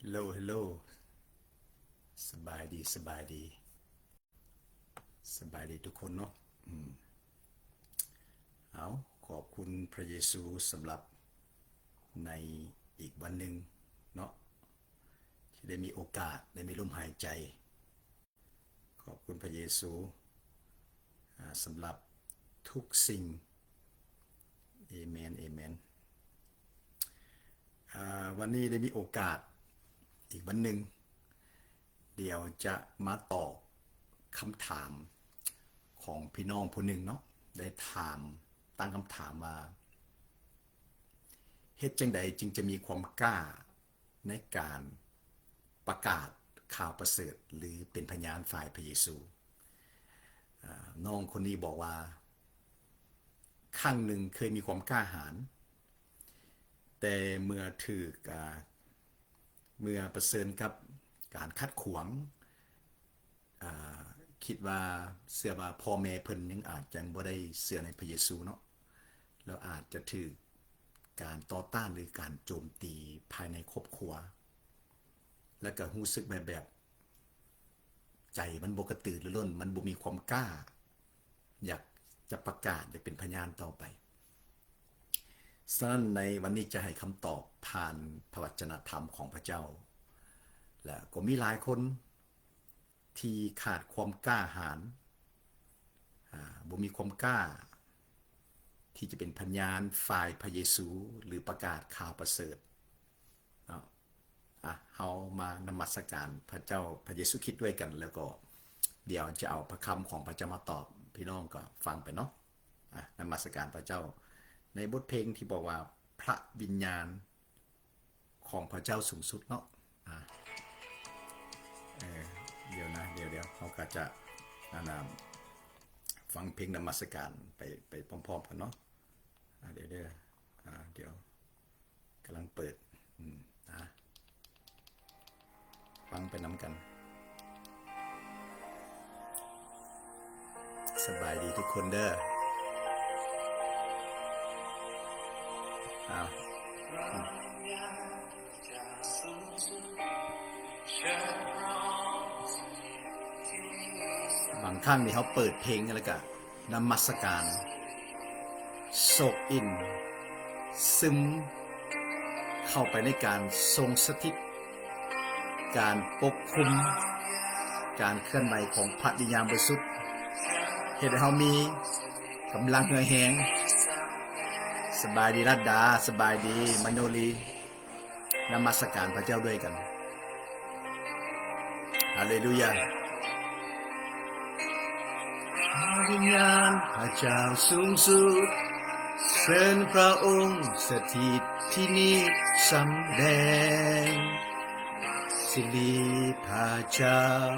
ເຮລໂລ ເຮລໂລ ສະບາຍດີ ສະບາຍດີ ສະບາຍດີທຸກຄົນເນາະ. ອືມ ເອົາ ຂອບຄຸນພະເຢຊູສຳລັບໃນອີກວັນໜຶ່ງເນາະ ທີ່ໄດ້ມີໂອກາດ ໄດ້ມີລົມຫາຍໃຈ. ຂອບຄຸນພະເຢຊູ ອາ ສຳລັບທຸກສິ່ງ. ເອເມນ ເອເມນ. ອາ ວັນນີ້ໄດ້ມີໂອກາດອີກວັນໜຶ່ງ ດຽວຈະມາຕອບຄຳຖາມຂອງພີ່ນ້ອງຜູ້ໜຶ່ງເນາະ ໄດ້ຖາມ ຕັ້ງຄຳຖາມວ່າ ເຮັດຈັ່ງໃດຈຶ່ງຈະມີຄວາມກ້າ ໃນການປະກາດຂ່າວປະເສີດ ຫຼື ເປັນພະຍານຝ່າຍພະເຢຊູ. ອາ ນ້ອງຄົນນີ້ບອກວ່າ ຄັ້ງໜຶ່ງເຄີຍມີຄວາມກ້າຫານ, ແຕ່ເມື່ອຖືກ ອາ ເມື່ອປະເຊີນກັບການຂັດຂວາງ, ອາ ຄິດວ່າ ເຊື່ອວ່າພໍ່ແມ່ເພິ່ນຍັງອາດຍັງບໍ່ໄດ້ເຊື່ອໃນພະເຢຊູເນາະ, ແລ້ວອາດຈະຖືກການຕໍ່ຕ້ານ ຫຼື ການໂຈມຕີພາຍໃນຄອບຄົວ, ແລ້ວກໍຮູ້ສຶກແບບ ແບບໃຈມັນບໍ່ກະຕືລືລົ້ນ, ມັນບໍ່ມີຄວາມກ້າ ຢາກຈະປະກາດ ຢາກເປັນພະຍານຕໍ່ໄປ. ສະນັ້ນໃນວັນນີ້ຈະໃຫ້ຄຳຕອບຜ່ານພະວະຈະນະທຳຂອງພະເຈົ້າ, ແລະ ກໍມີຫຼາຍຄົນ ທີ່ຂາດຄວາມກ້າຫານ, ອາ ບໍ່ມີຄວາມກ້າທີ່ຈະເປັນພະຍານຝ່າຍພະເຢຊູ ຫຼື ປະກາດຂ່າວປະເສີດເນາະ. ອາ ເຮົາມານະມັດສະການພະເຈົ້າ ພະເຢຊູຄຣິດດ້ວຍກັນ, ແລ້ວກໍດຽວຈະເອົາພະຄຳຂອງພະເຈົ້າມາຕອບ, ພີ່ນ້ອງກໍຟັງໄປເນາະ. ອາ ນະມັດສະການພະເຈົ້າ ໃນບົດເພງທີ່ບອກວ່າ ພະວິນຍານ ຂອງພະເຈົ້າສູງສຸດເນາະ. ອາ ເອີ ດຽວນະ ດຽວໆ ເຮົາກໍຈະ ອັນນ່າ ຟັງເພງນະມັດສະການໄປ ໄປພ້ອມໆກັນເນາະ. ອາ ດຽວເດີ ອາ ດຽວ ກຳລັງເປີດ ອືມ ອາ ຟັງໄປນຳກັນ. ສະບາຍດີທຸກຄົນເດີ. ອ້າວ ບາງຄັ້ງນີ້ເຮົາເປີດເພງ ແລ້ວກະນະມັດສະການ ໂຊກອິນ ຊຶມເຂົ້າໄປໃນການຊົງສະຖິດ ການປົກຄຸມ ການເຄື່ອນໄຫວຂອງພະວິນຍານບໍລິສຸດ ເຮັດໃຫ້ເຮົາມີກຳລັງເຫື່ອແຮງ. ສະບາຍດີລັດດາ, ສະບາຍດີມະໂນລີ. ນະມັດສະການພະເຈົ້າດ້ວຍກັນ. ຮາເລລູຢາ. ພະວິນຍານພະເຈົ້າສູງສຸດ ເຊີນພະອົງສະຖິດທີ່ນີ້ສຳແດງສິລິພະເຈົ້າ.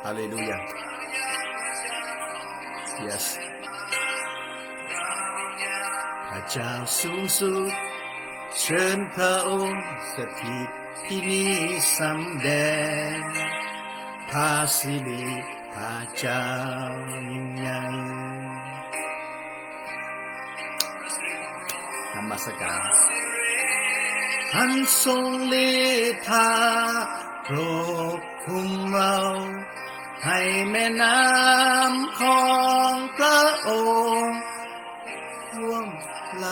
ຮາເລລູຢາ. Yes. ພະເຈົ້າສູງສຸດ ເຊີນພະອົງສະຖິດທີ່ນີ້ສຳແດງພະສິລິພະເຈົ້າຍິ່ງໃຫຍ່. ນະມັດສະການ. ທ່ານຊົງລິດພາປົກຄຸມເຮົາ ໃຫ້ແມ່ນ້ຳຂອງພະອົງ ຖ້ວມໄຫຼ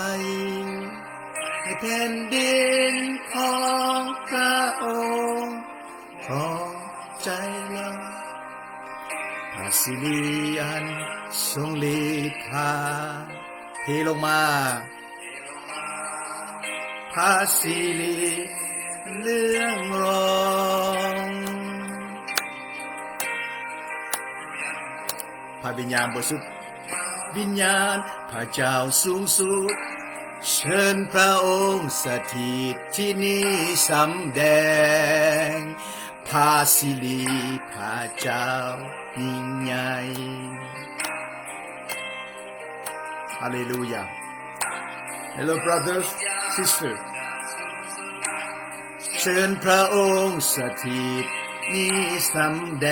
ໃຫ້ແຜ່ນດິນຂອງພະອົງ ຂອບໃຈລາວ. ພະສິລິອັນຊົງລິດພາ ເທລົງມາ ພະສິລິເຫຼືອງຣອງ. ພະວິນຍານບໍລິສຸດ ວິນຍານພະເຈົ້າສູງສຸດ ເຊີນພະອົງສະຖິດທີ່ນີ້ສຳແດງພະສິລິພະເຈົ້າຍິ່ງໃຫຍ່. ຮາເລລູຢາ. Hello brothers, sisters. ເຊີນພະອົງສະຖິດນີ້ສຳແດ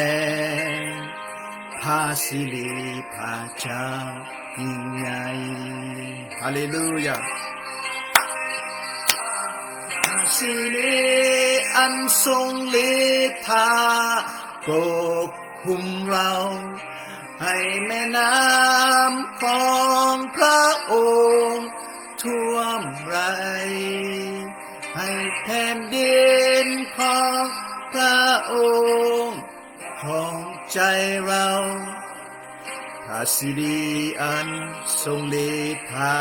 ງພະສິລິພະເຈົ້າຍິ່ງໃຫຍ່. ຮາເລລູຢາ. ສິລິອັນຊົງລິດທາປົກຄຸມເຮົາ ໃຫ້ແມ່ນ້ຳຂອງພຣະອົງຖ້ວມໄຫຼ ໃຫ້ແຜ່ນດິນຂອງພຣະອົງ ຂອງໃຈເຮົາ ພຣະສິລິອັນຊົງລິດທາ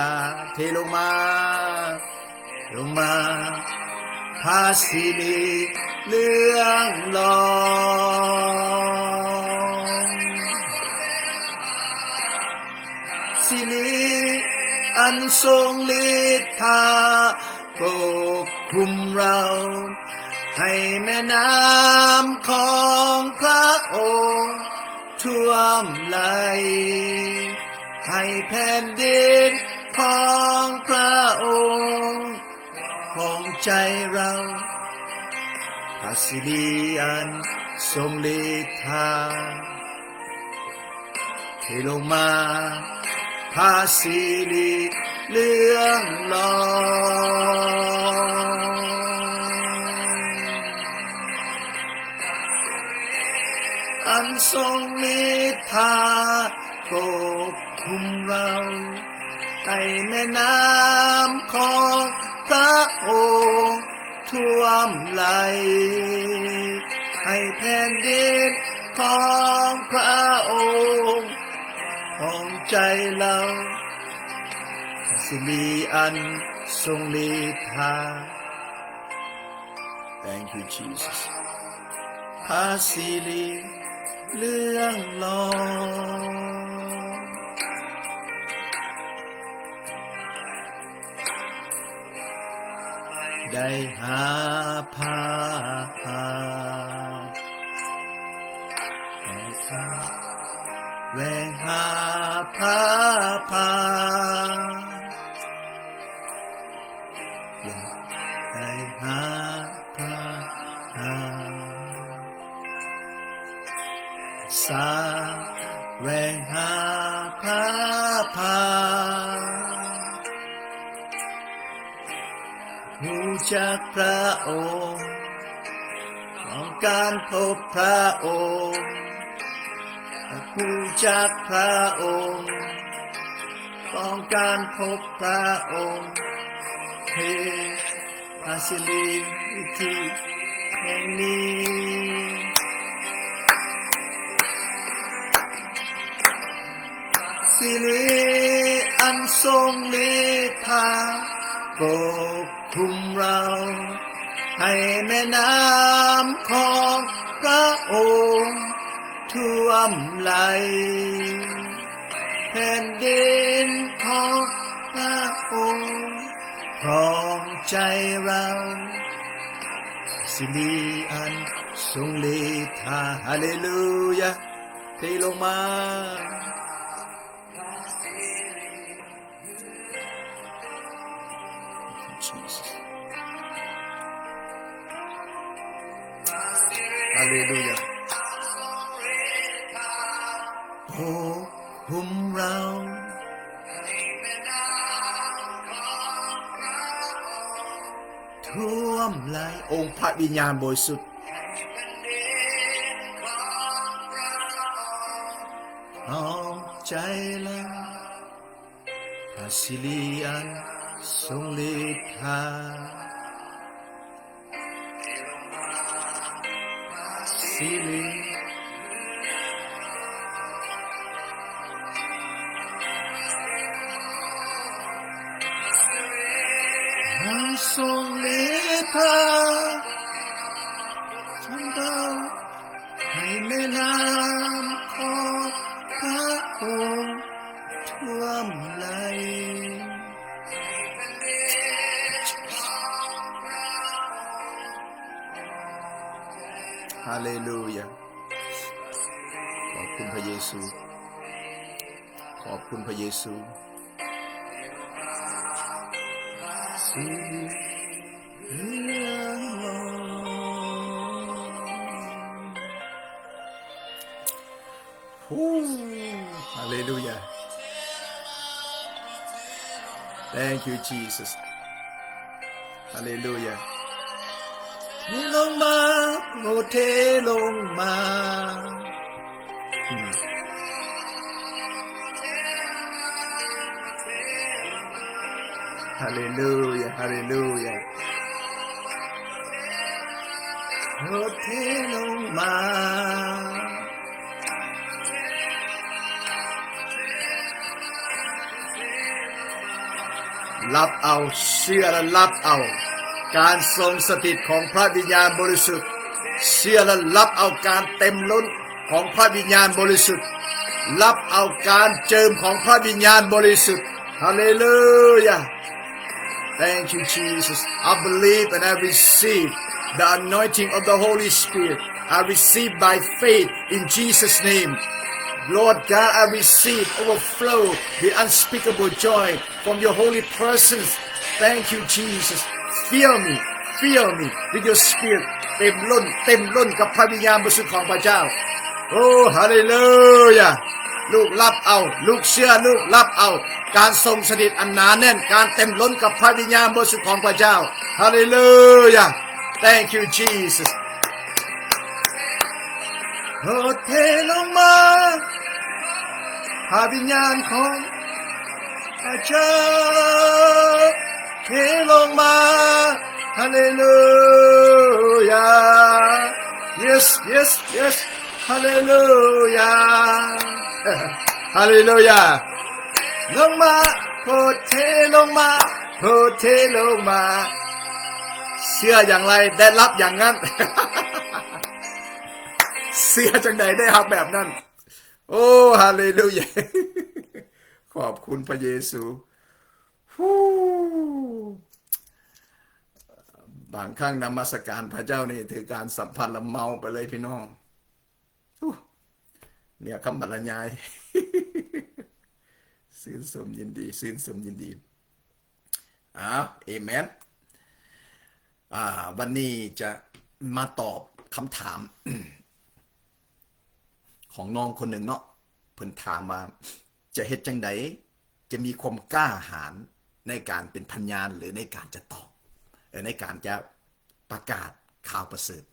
ເທລົງມາ ລົງມາ ພຣະສິລິເຫຼືອງຫຼອງ ສິລິອັນຊົງລິດທາ ປົກຄຸມເຮົາ ໃຫ້ແມ່ນ້ຳຂອງພຣະອົງຖ້ວມໄຫຼ ໃຫ້ແຜ່ນດິນຂອງພຣະອົງຂອງໃຈເຮົາ ພຣະສິລິອັນຊົງລິດທາ ເທລົງມາ ພຣະສິລິເຫຼືອງຫຼອງ ອັນຊົງລິດທາປົກຄຸມເຮົາ ໃຫ້ແມ່ນ້ຳຂອງພຣະອົງ ຖ້ວມໄຫຼ ໃຫ້ແຜ່ນດິນຂອງພຣະອົງຂອງໃຈເຮົາ ສິລິອັນຊົງລິດທາ Thank you Jesus ພຣະສິລິເຫຼືອງຫຼອງ ໄດ້ຫາພາ ໄດ້ຫາ ແຫວງຫາພາຜ່ານ ຢາກໄດ້ຫາພາ ຫາ ສາ ແຫວງຫາພາຜ່ານ ຮູ້ຈັກພຣະອົງ ຕ້ອງການພົບພຣະອົງ ຢາກຮູ້ຈັກພຣະອົງ ຕ້ອງການພົບພຣະອົງ ເພ ພຣະສິລິທີ່ແຫ່ງນີ້ ສິລິອັນຊົງລິດທາປົກຄຸມເຮົາ ໃຫ້ແມ່ນ້ຳຂອງພຣະອົງຖ້ວມໄຫຼ ແຜ່ນດິນຂອງພຣະອົງ ຂອງໃຈເຮົາ ສິລິອັນຊົງລິດທາ ຮາເລລູຢາ ເທລົງມາ ຮາເລລູຢາ ປົກຄຸມເຮົາ ຖ້ວມໄຫຼ ອົງພຣະວິນຍານບໍລິສຸດ ຂອງໃຈເຮົາ ພຣະສິລິອັນຊົງລິດທາ ສິລິ ອັນຊົງລິດທາ ໃຫ້ແມ່ນ້ຳຂອງພຣະອົງ ຖ້ວມໄຫຼ ຮາເລລູຢາ ຂອບຄຸນພຣະເຢຊູ ຂອບຄຸນພຣະເຢຊູ ໂອ້ ຮາເລລູຢາ Thank you Jesus ຮາເລລູຢາ ເທລົງມາ ໂປດເທລົງມາ. ຮາເລລູຢາ ຮາເລລູຢາ. ໂປດເທລົງມາ. ຮັບເອົາ, ເຊື່ອແລະຮັບເອົາການຊົງສະຖິດຂອງພະວິນຍານບໍລິສຸດ, ເຊື່ອແລະຮັບເອົາການເຕັມລົ້ນຂອງພະວິນຍານບໍລິສຸດ, ຮັບເອົາການເຈິມຂອງພະວິນຍານບໍລິສຸດ. ຮາເລລູຢາ. Thank you, Jesus. I believe and I receive the anointing of the Holy Spirit. I receive by faith in Jesus' name. Lord God, I receive overflow the unspeakable joy from your holy presence. Thank you, Jesus. Fill me, fill me with your spirit. ເຕັມລົ້ນ, ເຕັມລົ້ນກັບພະວິນຍານບໍລິສຸດຂອງພະເຈົ້າ. ໂອ້ ຮາເລລູຢາ. ລູກຮັບເອົາ, ລູກເຊື່ອ, ລູກຮັບເອົາການຊົງສະຖິດອັນໜາແໜ້ນ, ການເຕັມລົ້ນກັບພະວິນຍານບໍລິສຸດຂອງພະເຈົ້າ. ຮາເລລູຢາ. Thank you, Jesus. ໂປດເທລົງມາ ພະວິນຍານຂອງ ພະເຈົ້າເທລົງມາ. ຮາເລລູຢາ. Yes, yes, yes. ຮາເລລູຢາ. ຮາເລລູຢາ. ລົງມາ, ໂປດເທລົງມາ, ໂປດເທລົງມາ. ເຊື່ອຢ່າງໃດໄດ້ຮັບຢ່າງນັ້ນ. ເຊື່ອຈັ່ງໃດໄດ້ຮັບແບບນັ້ນ. ໂອ້ ຮາເລລູຢາ. ຂອບຄຸນພະເຢຊູ. ຮູ້ ບາງຄັ້ງນະມັສການພະເຈົ້ານີ້ຖືກການສຳຜັດລະເມົາໄປເລີຍພີ່ນ້ອງ. ຮູ້ ເນື້ອຄຳບັນລະຍາຍ. ຊື່ນຊົມຍິນດີ, ຊື່ນຊົມຍິນດີ. ອ້າວ ເອເມນ. ອ່າ ວັນນີ້ຈະມາຕອບຄຳຖາມ ຂອງນ້ອງຄົນໜຶ່ງເນາະ. ເພິ່ນຖາມວ່າ ຈະເຮັດຈັ່ງໃດ ຈະມີຄວາມກ້າຫານໃນການເປັນພະຍານ ຫຼື ໃນການຈະຕອບ ເອີ ໃນການຈະປະກາດຂ່າວປະເສີດ.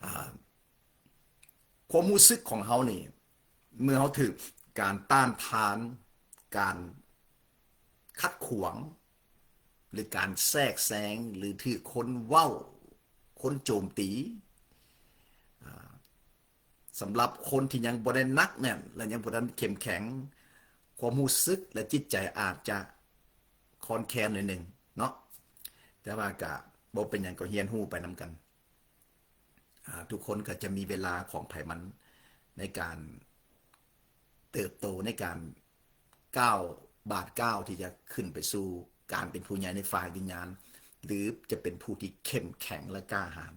ອ່າ ຄວາມຮູ້ສຶກຂອງເຮົານີ້ ເມື່ອເຮົາຖືກການຕ້ານທານ, ການຂັດຂວາງ ຫຼື ການແຊກແຊງ ຫຼື ຖືກຄົນເວົ້າ, ຄົນໂຈມຕີ, ອ່າ ສຳລັບຄົນທີ່ຍັງບໍ່ໄດ້ໜັກແໜ້ນ ແລະ ຍັງບໍ່ທັນເຂັ້ມແຂງ, ຄວາມຮູ້ສຶກ ແລະ ຈິດໃຈອາດຈະຄອນແຄນໜ້ອຍໜຶ່ງເນາະ, ແຕ່ວ່າກະບໍ່ເປັນຫຍັງ, ກໍຮຽນຮູ້ໄປນຳກັນ. ອ່າ ທຸກຄົນກໍຈະມີເວລາຂອງໃຜມັນໃນການເຕີບໂຕ, ໃນການກ້າວ, ບາດກ້າວທີ່ຈະຂຶ້ນໄປສູ່ການເປັນຜູ້ໃຫຍ່ໃນຝ່າຍວິນຍານ ຫຼື ຈະເປັນຜູ້ທີ່ເຂັ້ມແຂງ ແລະ ກ້າຫານ.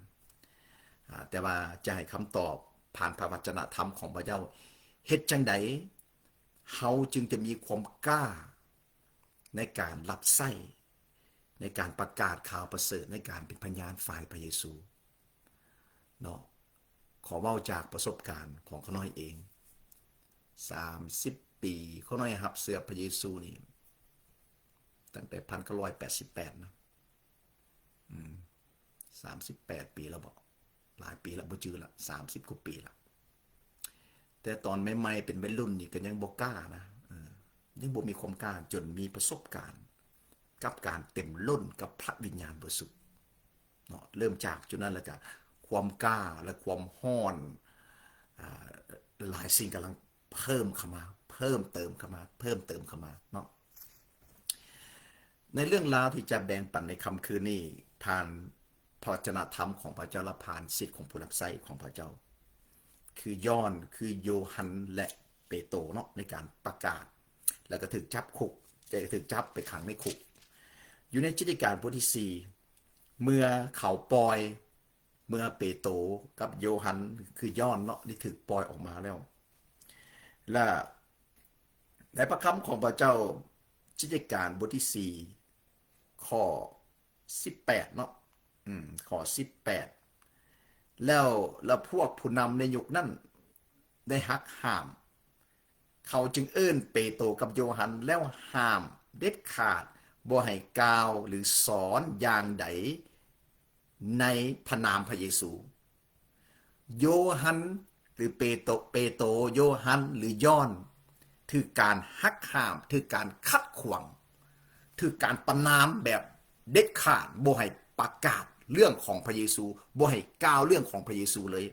ອ່າ ແຕ່ວ່າຈະໃຫ້ຄຳຕອບຜ່ານພະວັດຈະນະທຳຂອງພະເຈົ້າ, ເຮັດຈັ່ງໃດເຮົາຈຶ່ງຈະມີຄວາມກ້າ ໃນການຮັບໃຊ້, ໃນການປະກາດຂ່າວປະເສີດ, ໃນການເປັນພະຍານຝ່າຍພະເຢຊູເນາະ. ຂໍເວົ້າຈາກປະສົບການຂອງຂ້ານ້ອຍເອງ. ສາມສິບປີ ຂ້ານ້ອຍຮັບເຊື່ອພະເຢຊູນີ້ ຕັ້ງແຕ່ພັນເກົ້າຮ້ອຍແປດສິບແປດນະ. ອືມ ສາມສິບແປດປີແລ້ວບໍ? ຫຼາຍປີແລ້ວ ບໍ່ຈື່ລະ, ສາມສິບກວ່າປີລະ. ແຕ່ຕອນໃໝ່ໆ ເປັນໄວລຸ້ນນີ້ ກໍຍັງບໍ່ກ້ານະ, ເອີ ຍັງບໍ່ມີຄວາມກ້າ, ຈົນມີປະສົບການກັບການເຕັມລົ້ນກັບພະວິນຍານບໍລິສຸດເນາະ. ເລີ່ມຈາກຈຸດນັ້ນ ແລ້ວກະຄວາມກ້າ ແລະ ຄວາມຮ້ອນ, ອາ, ຫຼາຍສິ່ງກຳລັງເພີ່ມເຂົ້າມາ, ເພີ່ມເຕີມເຂົ້າມາ, ເພີ່ມເຕີມເຂົ້າມາເນາະ. ໃນເລື່ອງລາວທີ່ຈະແບ່ງປັນໃນຄ່ຳຄືນນີ້ ຜ່ານພະວັດຈະນະທຳຂອງພະເຈົ້າ ແລະ ຜ່ານສິດຂອງຜູ້ຮັບໃຊ້ຂອງພະເຈົ້າ ຄືຢອນ, ຄືໂຢຮັນ ແລະ ເປໂຕເນາະ, ໃນການປະກາດ ແລ້ວກໍຖືກຈັບຄຸກ, ແຕ່ກໍຖືກຈັບໄປຂັງໃນຄຸກ. ຢູ່ໃນກິດຈະການບົດທີສີ່ ເມື່ອເຂົາປ່ອຍ ເມື່ອເປໂຕກັບໂຢຮັນ ຄືຢອນເນາະ ໄດ້ຖືກປ່ອຍອອກມາແລ້ວ ແລະ ໃນພະຄຳຂອງພະເຈົ້າ ກິດຈະການບົດທີສີ່ ຂໍ້ສິບແປດເນາະ, ອືມ ຂໍ້ສິບແປດ ແລ້ວ ແລ້ວພວກຜູ້ນຳໃນຍຸກນັ້ນໄດ້ຫັກຫ້າມ ເຂົາຈຶ່ງເອີ້ນເປໂຕກັບໂຢຮັນ ແລ້ວຫ້າມເດັດຂາດບໍ່ໃຫ້ກ່າວ ຫຼື ສອນຢ່າງໃດ ໃນພະນາມພະເຢຊູ. ໂຢຮັນ ຫຼື ເປໂຕ, ເປໂຕ, ໂຢຮັນ ຫຼື ຢອນ ຖືກການຫັກຫ້າມ, ຖືກການຂັດຂວາງ, ຖືກການປະນາມແບບເດັດຂາດ, ບໍ່ໃຫ້ປະກາດເລື່ອງຂອງພະເຢຊູ, ບໍ່ໃຫ້ກ່າວເລື່ອງຂອງພະເຢຊູເລີຍ.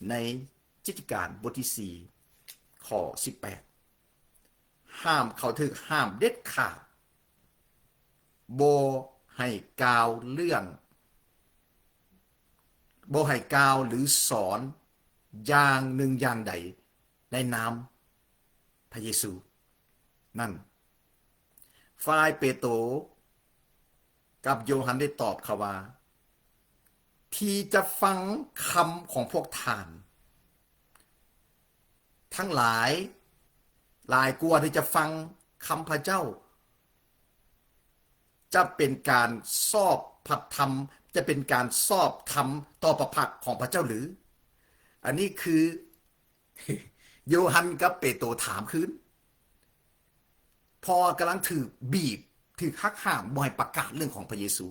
ໃນກິດຈະການບົດທີສີ່ ຂໍ້ສິບແປດ ຫ້າມ, ເຂົາຖືກຫ້າມເດັດຂາດ ບໍ່ໃຫ້ກ່າວເລື່ອງ, ບໍ່ໃຫ້ກ່າວ ຫຼື ສອນຢ່າງໜຶ່ງຢ່າງໃດໃນນາມພະເຢຊູນັ້ນ. ຝ່າຍເປໂຕກັບໂຢຮັນໄດ້ຕອບເຂົາວ່າ, ທີ່ຈະຟັງຄຳຂອງພວກທ່ານ ທັງຫຼາຍ ຫຼາຍກວ່າທີ່ຈະຟັງຄຳພະເຈົ້າ ຈະເປັນການຊອບພະທຳ, ຈະເປັນການຊອບທຳຕໍ່ພະພັກຂອງພະເຈົ້າຫຼື? ອັນນີ້ຄືໂຢຮັນກັບເປໂຕຖາມຄືນ ເພາະວ່າກຳລັງຖືກບີບ, ຖືກຫັກຫ້າມ ບໍ່ໃຫ້ປະກາດເລື່ອງຂອງພະເຢຊູ.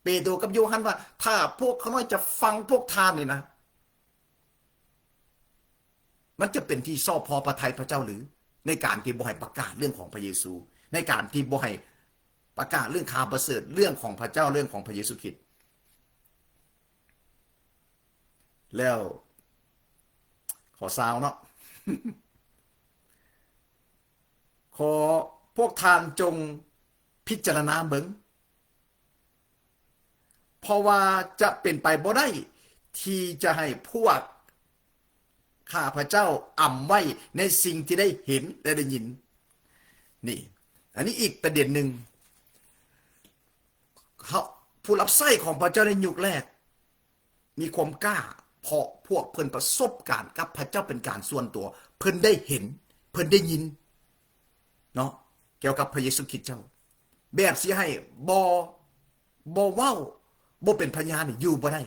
ເປໂຕກັບໂຢຮັນວ່າ, ຖ້າພວກຂ້ານ້ອຍຈະຟັງພວກທ່ານນີ້ນະ, ມັນຈະເປັນທີ່ຊອບພໍພະໄທພະເຈົ້າຫຼື ໃນການທີ່ບໍ່ໃຫ້ປະກາດເລື່ອງຂອງພະເຢຊູ, ໃນການທີ່ບໍ່ໃຫ້ປະກາດເລື່ອງຂ່າວປະເສີດ, ເລື່ອງຂອງພະເຈົ້າ, ເລື່ອງຂອງພະເຢຊູຄຣິດ? ແລ້ວຂໍ້ຊາວເນາະ, ຂໍພວກທ່ານຈົ່ງພິຈາລະນາເບິ່ງ, ເພາະວ່າຈະເປັນໄປບໍ່ໄດ້ທີ່ຈະໃຫ້ພວກຂ້າພະເຈົ້າອຳໄວ້ໃນສິ່ງທີ່ໄດ້ເຫັນ ແລະ ໄດ້ຍິນ. ນີ້, ອັນນີ້ອີກປະເດັນໜຶ່ງ. ເຮົາ, ຜູ້ຮັບໃຊ້ຂອງພະເຈົ້າໃນຍຸກແລກມີຄວາມກ້າ, ເພາະພວກເພິ່ນປະສົບການກັບພະເຈົ້າເປັນການສ່ວນຕົວ, ເພິ່ນໄດ້ເຫັນ, ເພິ່ນໄດ້ຍິນເນາະ, ກ່ຽວກັບພະເຢຊູຄຣິດເຈົ້າ, ແບບຊິໃຫ້ບໍ່, ບໍ່ເວົ້າ, ບໍ່ເປັນພະຍານນີ້ຢູ່ບໍ່ໄດ້.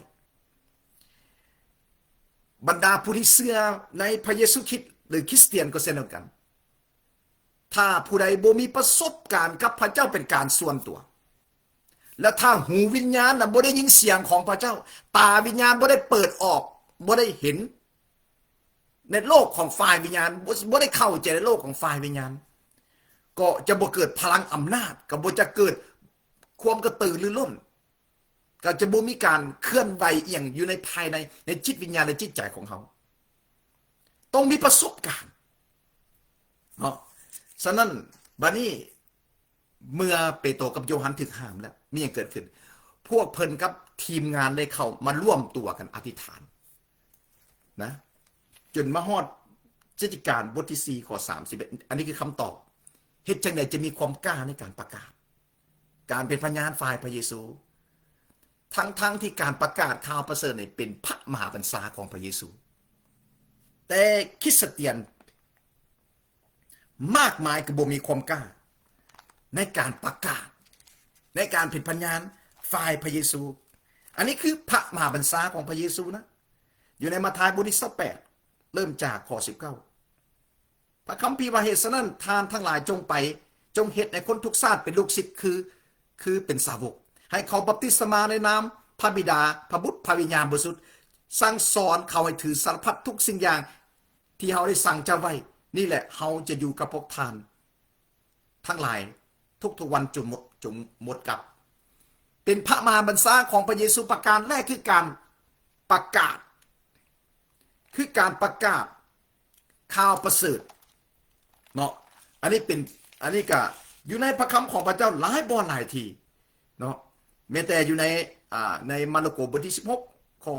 ບັນດາຜູ້ທີ່ເຊື່ອໃນພະເຢຊູຄຣິດ ຫຼື ຄຣິສຕຽນກໍເຊັ່ນດຽວກັນ, ຖ້າຜູ້ໃດບໍ່ມີປະສົບການກັບພະເຈົ້າເປັນການສ່ວນຕົວ, ແລະ ຖ້າຫູວິນຍານນະບໍ່ໄດ້ຍິນສຽງຂອງພະເຈົ້າ, ຕາວິນຍານບໍ່ໄດ້ເປີດອອກ, ບໍ່ໄດ້ເຫັນໃນໂລກຂອງຝ່າຍວິນຍານ, ບໍ່, ບໍ່ໄດ້ເຂົ້າໃຈໃນໂລກຂອງຝ່າຍວິນຍານ, ກໍຈະບໍ່ເກີດພະລັງອຳນາດ, ກໍບໍ່ຈະເກີດຄວາມກະຕືລືລົ້ນ, ກໍຈະບໍ່ມີການເຄື່ອນໄຫວອີ່ຫຍັງຢູ່ໃນພາຍໃນ, ໃນຈິດວິນຍານ ແລະ ຈິດໃຈຂອງເຮົາ. ຕ້ອງມີປະສົບການເນາະ. ສະນັ້ນ ບາດນີ້ ເມື່ອເປໂຕກັບໂຢຮັນຖືກຫ້າມແລ້ວ ມີຫຍັງເກີດຂຶ້ນ? ພວກເພິ່ນກັບທີມງານໄດ້ເຂົ້າມາລວມຕົວກັນອະທິຖານນະ, ຈົນມາຮອດກິດຈະການບົດທີສີ່ ຂໍ້ສາມສິບເອັດ. ອັນນີ້ຄືຄຳຕອບ, ເຮັດຈັ່ງໃດຈະມີຄວາມກ້າໃນການປະກາດ, ການເປັນພະຍານຝ່າຍພະເຢຊູ, ທັງໆທີ່ການປະກາດຂ່າວປະເສີດນີ້ເປັນພະມະຫາບັນຊາຂອງພະເຢຊູ, ແຕ່ຄຣິສຕຽນ ມາກມາຍກໍບໍ່ມີຄວາມກ້າໃນການປະກາດ, ໃນການເປັນພະຍານຝ່າຍພະເຢຊູ. ອັນນີ້ຄືພະມະຫາບັນຊາຂອງພະເຢຊູນະ, ຢູ່ໃນມາທາຍບົດທີຊາວແປດ ເລີ່ມຈາກຂໍ້ສິບເກົ້າ. ພະຄຳພີວ່າ, ເຫດສະນັ້ນ ທ່ານທັງຫຼາຍຈົ່ງໄປ, ຈົ່ງເຮັດໃຫ້ຄົນທຸກຊາດເປັນລູກສິດ, ຄື, ຄືເປັນສາວົກ, ໃຫ້ເຂົາບັບຕິສະມາໃນນາມພະບິດາ, ພະບຸດ, ພະວິນຍານບໍລິສຸດ, ສັ່ງສອນເຂົາໃຫ້ຖືສາລະພັດທຸກສິ່ງຢ່າງ ທີ່ເຮົາໄດ້ສັ່ງເຈົ້າໄວ້, ນີ້ແຫຼະ ເຮົາຈະຢູ່ກັບພວກທ່ານທັງຫຼາຍທຸກໆວັນຈົນໝົດ, ຈົນໝົດກັບ. ເປັນພະມະຫາບັນຊາຂອງພະເຢຊູປະການແລກ ຄືການປະກາດ, ຄືການປະກາດຂ່າວປະເສີດເນາະ. ອັນນີ້ເປັນ, ອັນນີ້ກະຢູ່ໃນພະຄຳຂອງພະເຈົ້າຫຼາຍບ່ອນຫຼາຍທີ່ເນາະ, ແມ້ແຕ່ຢູ່ໃນ, ອາ, ໃນມາລະໂກບົດທີສິບຫົກ ຂໍ້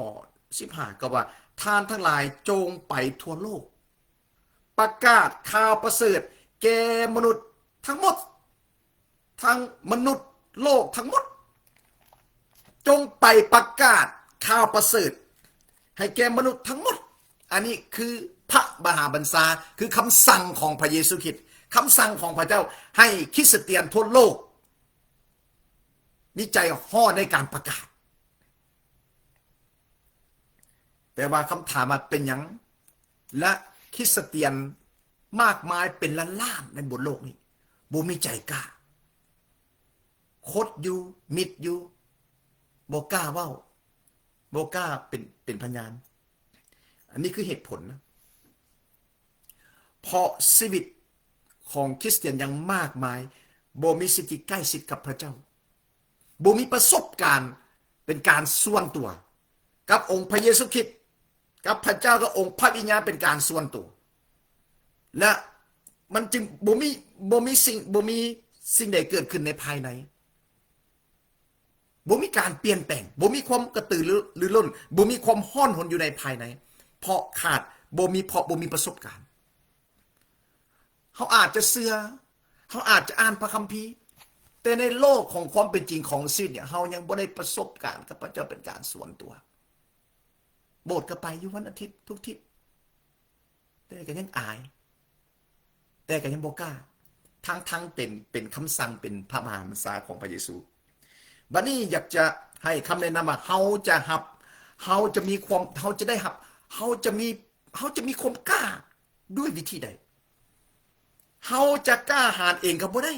ສິບຫ້າ ກໍວ່າ, ທ່ານທັງຫຼາຍຈົ່ງໄປທົ່ວໂລກ ປະກາດຂ່າວປະເສີດແກ່ມະນຸດທັງໝົດ, ທັງມະນຸດໂລກທັງໝົດ, ຈົ່ງໄປປະກາດຂ່າວປະເສີດໃຫ້ແກ່ມະນຸດທັງໝົດ. ອັນນີ້ຄືພະມະຫາບັນຊາ, ຄືຄຳສັ່ງຂອງພະເຢຊູຄຣິດ, ຄຳສັ່ງຂອງພະເຈົ້າໃຫ້ຄຣິສຕຽນທົ່ວໂລກມີໃຈຮ້ອນໃນການປະກາດ. ແຕ່ວ່າຄຳຖາມວ່າເປັນຫຍັງ ລະຄຣິສຕຽນມາກມາຍເປັນລ້ານໆໃນບົນໂລກນີ້ ບໍ່ມີໃຈກ້າ, ຄົດຢູ່, ມິດຢູ່, ບໍ່ ບໍ່ກ້າເວົ້າ, ບໍ່ກ້າເປັນ, ເປັນພະຍານ. ອັນນີ້ຄືເຫດຜົນນະ. ເພາະຊີວິດຂອງຄຣິສຕຽນຍັງມາກມາຍ ບໍ່ມີສິດທີ່ໃກ້ຊິດກັບພະເຈົ້າ, ບໍ່ມີປະສົບການເປັນການສ່ວນຕົວກັບອົງພະເຢຊູຄຣິດ, ກັບພະເຈົ້າ, ກັບອົງພະວິນຍານເປັນການສ່ວນຕົວ. ແລະ ມັນຈຶ່ງບໍ່ມີ, ບໍ່ມີສິ່ງ, ບໍ່ມີສິ່ງໃດເກີດຂຶ້ນໃນພາຍໃນ. ບໍ່ມີການປ່ຽນແປງ, ບໍ່ມີຄວາມກະຕືລືລົ້ນ, ບໍ່ມີຄວາມຮ້ອນຮົນຢູ່ໃນພາຍໃນ, ເພາະຂາດ, ບໍ່ມີ, ເພາະບໍ່ມີປະສົບການ. ເຮົາອາດຈະເຊື່ອ, ເຮົາອາດຈະອ່ານພະຄຳພີ, ແຕ່ໃນໂລກຂອງຄວາມເປັນຈິງຂອງຊີວິດເນຍ, ເຮົາຍັງບໍ່ໄດ້ປະສົບການກັບພະເຈົ້າເປັນການສ່ວນຕົວ. ໂບດກໍໄປຢູ່ວັນອາທິດທຸກທິດ, ແຕ່ກໍຍັງອາຍ, ແຕ່ກໍຍັງບໍ່ກ້າ, ທັງໆເປັນ, ເປັນຄຳສັ່ງ, ເປັນພະມະຫາບັນຊາຂອງພະເຢຊູ. ບັດນີ້ຢາກຈະໃຫ້ຄຳແນະນຳວ່າ ເຮົາຈະຮັບ, ເຮົາຈະມີຄວາມ, ເຮົາຈະໄດ້ຮັບ, ເຮົາຈະມີ, ເຮົາຈະມີຄວາມກ້າດ້ວຍວິທີໃດ? ເຮົາຈະກ້າຫານເອງກໍບໍ່ໄດ້.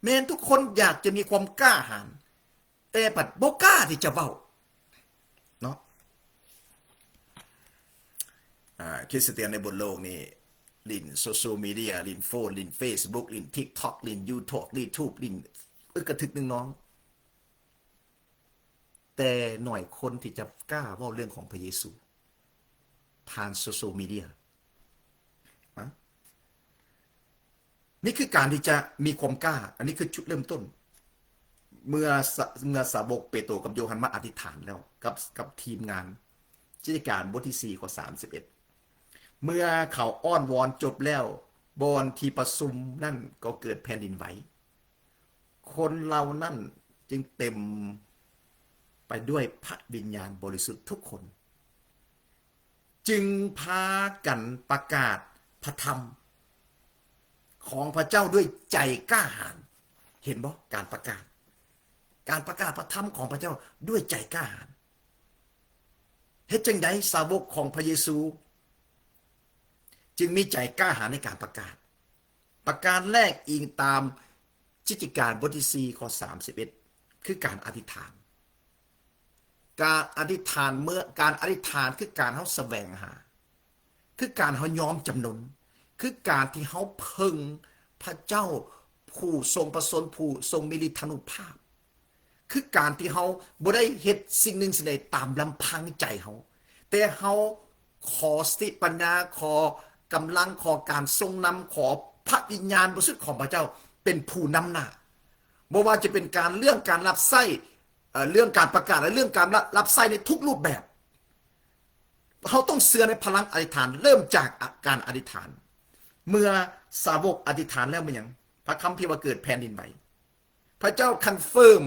ແມ່ນທຸກຄົນຢາກຈະມີຄວາມກ້າຫານ, ແຕ່ບັດບໍ່ກ້າທີ່ຈະເວົ້າເນາະ. ອ່າ ຄຣິສຕຽນໃນບົນໂລກນີ້ຫຼິ້ນໂຊຊຽວມີເດຍ, ຫຼິ້ນໂຟນ, ຫຼິ້ນເຟສບຸກ, ຫຼິ້ນທິກຕັອກ, ຫຼິ້ນຢູທູບ, ລີທູບ, ຫຼິ້ນອຶກກະທຶກໜຶ່ງນ້ອງ, ແຕ່ໜ້ອຍຄົນທີ່ຈະກ້າເວົ້າເລື່ອງຂອງພະເຢຊູຜ່ານໂຊຊຽວມີເດຍ. ນະ ນີ້ຄືການທີ່ຈະມີຄວາມກ້າ, ອັນນີ້ຄືຈຸດເລີ່ມຕົ້ນ. ເມື່ອສະ, ເມື່ອສາວົກເປໂຕກັບໂຢຮັນມາອະທິຖານແລ້ວ ກັບ, ກັບທີມງານ, ກິດຈະການບົດທີສີ່ ຂໍ້ສາມສິບເອັດ ເມື່ອເຂົາອ້ອນວອນຈົບແລ້ວ, ບ່ອນທີ່ປະຊຸມນັ້ນກໍເກີດແຜ່ນດິນໄຫວ. ຄົນເຫຼົ່ານັ້ນຈຶ່ງເຕັມໄປດ້ວຍພະວິນຍານບໍລິສຸດທຸກຄົນ, ຈຶ່ງພາກັນປະກາດພະທຳຂອງພະເຈົ້າດ້ວຍໃຈກ້າຫານ. ເຫັນບໍ່? ການປະກາດ, ການປະກາດພະທຳຂອງພະເຈົ້າດ້ວຍໃຈກ້າຫານ. ເຮັດຈັ່ງໃດສາວົກຂອງພະເຢຊູຈຶ່ງມີໃຈກ້າຫານໃນການປະກາດ? ປະການແລກອີງຕາມ ກິດຈະການບົດທີສີ່ ຂໍ້ສາມສິບເອັດ ຄືການອະທິຖານ. ການອະທິຖານ, ເມື່ອການອະທິຖານຄືການເຮົາສະແຫວງຫາ, ຄືການເຮົາຍອມຈຳນົນ, ຄືການທີ່ເຮົາເພິ່ງພະເຈົ້າຜູ້ຊົງພະຊົນ, ຜູ້ຊົງມີລິດທານຸພາບ. ຄືການທີ່ເຮົາບໍ່ໄດ້ເຮັດສິ່ງໜຶ່ງສິ່ງໃດຕາມລຳພັງໃຈເຮົາ, ແຕ່ເຮົາຂໍສະຕິປັນຍາ, ຂໍກຳລັງ, ຂໍການຊົງນຳ, ຂໍພະວິນຍານບໍລິສຸດຂອງພະເຈົ້າເປັນຜູ້ນຳໜ້າ. ບໍ່ວ່າຈະເປັນການ, ເລື່ອງການຮັບໃຊ້, ເອີ່, ເລື່ອງການປະກາດ ແລະ ເລື່ອງການ ລະ, ຮັບໃຊ້ໃນທຸກຮູບແບບ. ເຮົາຕ້ອງເຊື່ອໃນພະລັງອະທິຖານ, ເລີ່ມຈາກ ອະ, ການອະທິຖານ. ເມື່ອສາວົກອະທິຖານແລ້ວແມ່ນຫຍັງ? ພະຄຳພີວ່າເກີດແຜ່ນດິນໄຫວ. ພະເຈົ້າຄອນເຟີມ,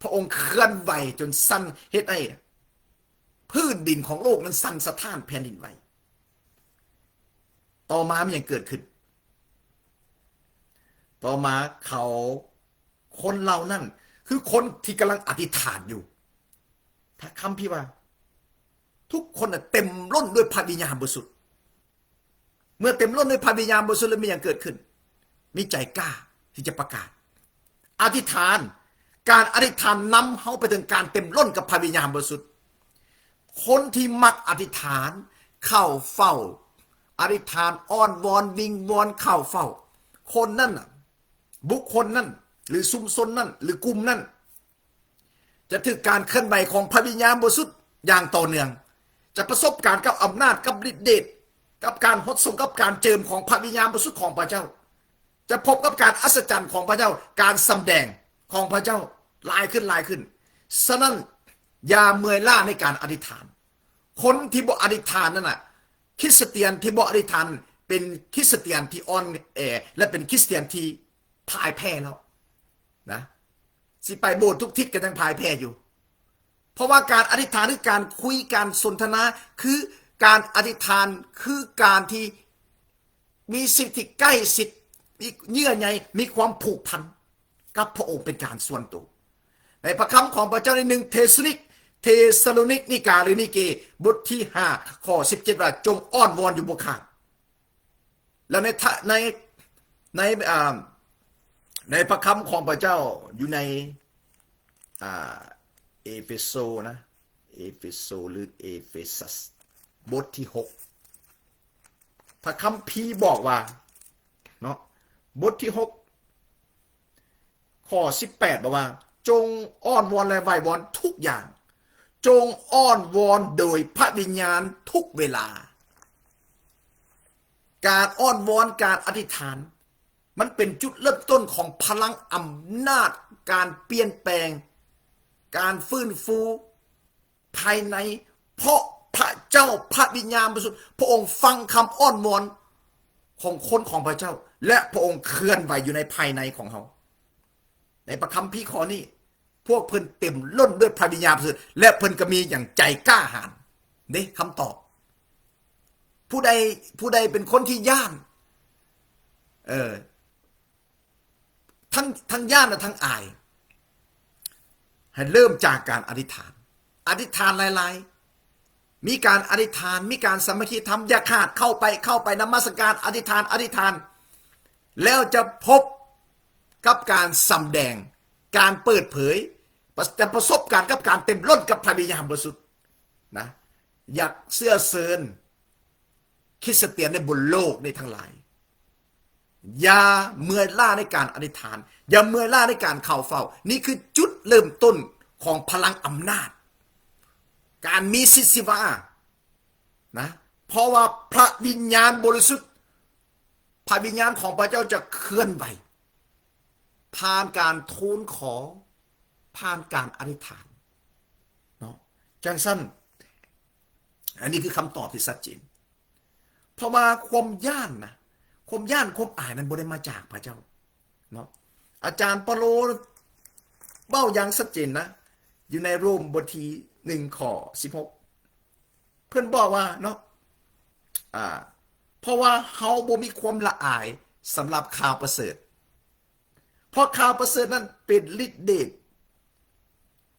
ພະອົງເຄື່ອນໄຫວຈົນສັ່ນ, ເຮັດໃຫ້ພື້ນດິນຂອງໂລກນັ້ນສັ່ນສະທ້ານ, ແຜ່ນດິນໄຫວ. ຕໍ່ມາມີຫຍັງເກີດຂຶ້ນ? ຕໍ່ມາເຂົາ, ຄົນເຫຼົ່ານັ້ນ ຄືຄົນທີ່ກຳລັງອະທິຖານຢູ່. ພະຄຳພີວ່າ ທຸກຄົນນະເຕັມລົ້ນດ້ວຍພະວິນຍານບໍລິສຸດ. ເມື່ອເຕັມລົ້ນດ້ວຍພະວິນຍານບໍລິສຸດແລ້ວ ມີຫຍັງເກີດຂຶ້ນ? ມີໃຈກ້າທີ່ຈະປະກາດ. ອະທິຖານ, ການອະທິຖານນຳເຮົາໄປເຖິງການເຕັມລົ້ນກັບພະວິນຍານບໍລິສຸດ. ຄົນທີ່ມັກອະທິຖານ, ເຂົ້າເຝົ້າ, ອະທິຖານ, ອ້ອນວອນ, ວິງວອນ, ເຂົ້າເຝົ້າ, ຄົນນັ້ນນະ, ບຸກຄົນນັ້ນ ຫຼື ຊຸມຊົນນັ້ນ ຫຼື ກຸ່ມນັ້ນ ຈະຖືກການເຄື່ອນໄຫວຂອງພະວິນຍານບໍລິສຸດຢ່າງຕໍ່ເນື່ອງ, ຈະປະສົບການກັບອຳນາດ, ກັບລິດເດດ, ກັບການຫົດສົງ, ກັບການເຈິມຂອງພະວິນຍານບໍລິສຸດຂອງພະເຈົ້າ, ຈະພົບກັບການອັດສະຈັນຂອງພະເຈົ້າ, ການສຳແດງຂອງພະເຈົ້າຫຼາຍຂຶ້ນ, ຫຼາຍຂຶ້ນ. ສະນັ້ນ, ຢ່າເມື່ອຍລ້າໃນການອະທິຖານ. ຄົນທີ່ບໍ່ອະທິຖານນັ້ນນະ, ຄຣິສຕຽນທີ່ບໍ່ອະທິຖານ ເປັນຄຣິສຕຽນທີ່ອ່ອນແອ ແລະ ເປັນຄຣິສຕຽນທີ່ ພ່າຍແພ້ແລ້ວນະ, ຊິໄປໂບດທຸກທິດກໍຍັງພ່າຍແພ້ຢູ່. ເພາະວ່າການອະທິຖານ ຫຼື ການຄຸຍ, ການສົນທະນາ, ຄືການອະທິຖານ ຄືການທີ່ມີສິ່ງທີ່ໃກ້ຊິດ, ມີເຍື່ອໃຍ, ມີຄວາມຜູກພັນກັບພະອົງເປັນການສ່ວນໂຕ. ໃນພະຄຳຂອງພະເຈົ້າໃນໜຶ່ງເທສະໂລນິກ, ເທສະໂລນິກນິກາ ຫຼື ນິເກ ບົດທີຫ້າ ຂໍ້ສິບເຈັດ ວ່າ ຈົ່ງອ້ອນວອນຢູ່ບໍ່ຂາດ. ແລ້ວໃນ ໃນ ໃນ ອ່າ ໃນພະຄຳຂອງພະເຈົ້າຢູ່ໃນ ອ່າ ເອເຟໂຊນະ ເອເຟໂຊ ຫຼື ເອເຟຊັສ ບົດທີຫົກ ພະຄຳພີບອກວ່າເນາະ ບົດທີຫົກ ຂໍ້ສິບແປດ ບອກວ່າ ຈົ່ງອ້ອນວອນ ແລະ ໄຫວ້ວອນທຸກຢ່າງ, ຈົ່ງອ້ອນວອນໂດຍພະວິນຍານທຸກເວລາ. ການອ້ອນວອນ, ການອະທິຖານ ມັນເປັນຈຸດເລີ່ມຕົ້ນຂອງພະລັງອຳນາດ, ການປ່ຽນແປງ, ການຟື້ນຟູພາຍໃນ, ເພາະພະເຈົ້າ, ພະວິນຍານບໍລິສຸດ, ພະອົງຟັງຄຳອ້ອນວອນຂອງຄົນຂອງພະເຈົ້າ ແລະ ພະອົງເຄື່ອນໄຫວຢູ່ໃນພາຍໃນຂອງເຮົາ. ໃນພະຄຳພີຂໍ້ນີ້ ພວກເພິ່ນເຕັມລົ້ນດ້ວຍພະວິນຍານບໍລິສຸດ ແລະ ເພິ່ນກໍມີຫຍັງ ໃຈກ້າຫານເດ້. ຄຳຕອບ ຜູ້ໃດ ຜູ້ໃດເປັນຄົນທີ່ຢ້ານ ເອີ ທັງ ທັງຢ້ານ ແລະ ທັງອາຍ ໃຫ້ເລີ່ມຈາກການອະທິຖານ. ອະທິຖານຫຼາຍໆ ມີການອະທິຖານ, ມີການສາມັກຄີທຳ ຢ່າຂາດ, ເຂົ້າໄປ, ເຂົ້າໄປນະມັດສະການ, ອະທິຖານ, ອະທິຖານ ແລ້ວຈະພົບກັບການສຳແດງ, ການເປີດເຜີຍ, ຈະປະສົບການກັບການເຕັມລົ້ນກັບພະວິນຍານບໍລິສຸດນະ. ຢາກເຊື້ອເຊີນຄຣິສຕຽນໃນບົນໂລກນີ້ທັງຫຼາຍ, ຢ່າເມື່ອຍລ້າໃນການອະທິຖານ, ຢ່າເມື່ອຍລ້າໃນການເຂົ້າເຝົ້າ. ນີ້ຄືຈຸດເລີ່ມຕົ້ນຂອງພະລັງອຳນາດ, ການມີສິດຊີວານະ, ເພາະວ່າພະວິນຍານບໍລິສຸດ, ພະວິນຍານຂອງພະເຈົ້າຈະເຄື່ອນໄຫວຜ່ານການທູນຂໍ, ຜ່ານການອະທິຖານເນາະ. ຈັ່ງຊັ້ນ ອັນນີ້ຄືຄຳຕອບທີ່ຊັດເຈນ. ເພາະວ່າຄວາມຢ້ານນະ, ຄວາມຢ້ານ, ຄວາມອາຍນັ້ນບໍ່ໄດ້ມາຈາກພະເຈົ້າເນາະ. ອາຈານເປາໂລເວົ້າຢ່າງຊັດເຈນນະ, ຢູ່ໃນໂຣມບົດທີໜຶ່ງ ຂໍ້ສິບຫົກ ເພິ່ນບອກວ່າເນາະ, ອາ, ເພາະວ່າເຮົາບໍ່ມີຄວາມລະອາຍສຳລັບຂ່າວປະເສີດ, ເພາະຂ່າວປະເສີດນັ້ນເປັນລິດເດດ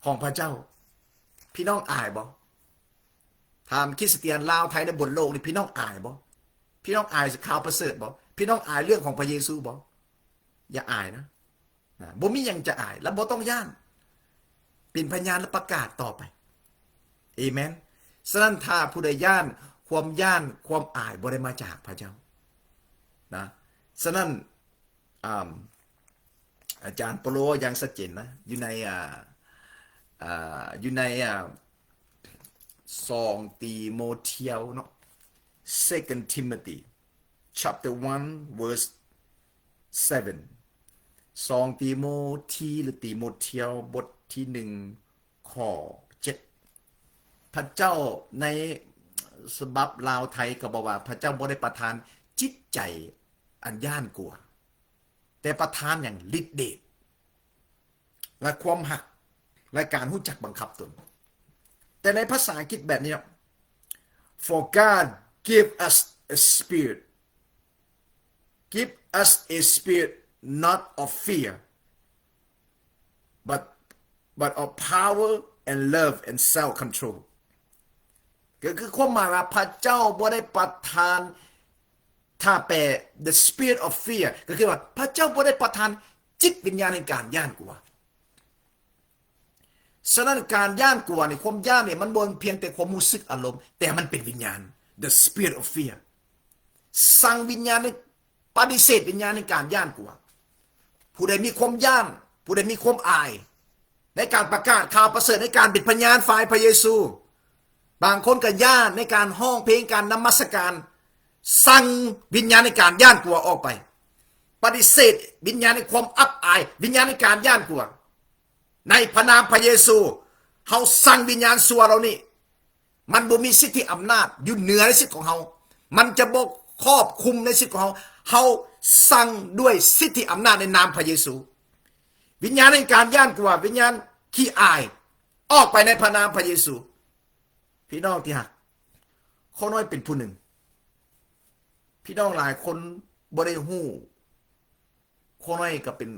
ຂອງພະເຈົ້າ. ພີ່ນ້ອງອາຍບໍ່? ຖາມຄຣິສຕຽນລາວໄທໃນບົນໂລກນີ້ ພີ່ນ້ອງອາຍບໍ່? ພີ່ນ້ອງອາຍຂ່າວປະເສີດບໍ່? ພີ່ນ້ອງອາຍເລື່ອງຂອງພະເຢຊູບໍ່? ຢ່າອາຍນະ, ນະ, ບໍ່ມີຫຍັງຈະອາຍ ແລະ ບໍ່ຕ້ອງຢ້ານ. ເປັນພະຍານ ແລະ ປະກາດຕໍ່ໄປ. ເອເມນ. ສະນັ້ນ ຖ້າຜູ້ໃດຢ້ານ, ຄວາມຢ້ານ, ຄວາມອາຍບໍ່ໄດ້ມາຈາກພະເຈົ້ານະ. ສະນັ້ນ ອາ ອາຈານເປາໂລຢ່າງຊັດເຈນນະ ຢູ່ໃນ ອາ ອາ ຢູ່ໃນ ອາ ສອງຕີໂມທຽວເນາະ Second Timothy chapter one verse seven ສອງຕີໂມທີ ຫຼື ຕີໂມທຽວ ບົດທີໜຶ່ງ ຂໍ້ເຈັດ ພະເຈົ້າໃນສະບັບລາວໄທກໍບອກວ່າ ພະເຈົ້າບໍ່ໄດ້ປະທານຈິດໃຈອັນຢ້ານກົວ ແຕ່ປະທານຫຍັງ? ລິດເດດ ແລະ ຄວາມຮັກ ແລະ ການຮູ້ຈັກບັງຄັບຕົນ. ແຕ່ໃນພາສາອັງກິດແບບນີ້ເນາະ For God give us a spirit, give us a spirit not of fear, but, but of power and love and self control. ກໍຄືຄວາມໝາຍວ່າ ພະເຈົ້າບໍ່ໄດ້ປະທານ ຖ້າແປ the spirit of fear ກໍຄືວ່າ ພະເຈົ້າບໍ່ໄດ້ປະທານຈິດວິນຍານແຫ່ງການຢ້ານກົວ. ສະນັ້ນ ການຢ້ານກົວນີ້ ຄວາມຢ້ານນີ້ ມັນບໍ່ພຽງແຕ່ຄວາມຮູ້ສຶກອາລົມ, ແຕ່ມັນເປັນວິນຍານ the spirit of fear. ສັ່ງວິນຍານນີ້ ປະຕິເສດວິນຍານແຫ່ງການຢ້ານກົວ. ຜູ້ໃດມີຄວາມຢ້ານ, ຜູ້ໃດມີຄວາມອາຍ ໃນການປະກາດຂ່າວປະເສີດ, ໃນການເປັນພະຍານຝ່າຍພະເຢຊູ, ບາງຄົນກໍຢ້ານໃນການຮ້ອງເພງ, ການນະມັດສະການ, ສັ່ງວິນຍານໃນການຢ້ານກົວອອກໄປ, ປະຕິເສດວິນຍານໃນຄວາມອັບອາຍ, ວິນຍານໃນການຢ້ານກົວ. ໃນພະນາມພະເຢຊູ, ເຮົາສັ່ງວິນຍານຊົ່ວເຫຼົ່ານີ້, ມັນບໍ່ມີສິດທິອຳນາດຢູ່ເໜືອໃນຊີວິດຂອງເຮົາ, ມັນຈະບໍ່ຄອບຄຸມໃນຊີວິດຂອງເຮົາ. ເຮົາສັ່ງດ້ວຍສິດທິອຳນາດໃນນາມພະເຢຊູ. ວິນຍານແຫ່ງການຢ້ານກົວ, ວິນຍານຂີ້ອາຍ, ອອກໄປໃນພະນາມພະເຢຊູ. ພີ່ນ້ອງທີ່ຮັກ, ຂ້ານ້ອຍເປັນຜູ້ໜຶ່ງ, ພີ່ນ້ອງຫຼາຍຄົນບໍ່ໄດ້ຮູ້, ຂ້ານ້ອຍກໍເປັນ,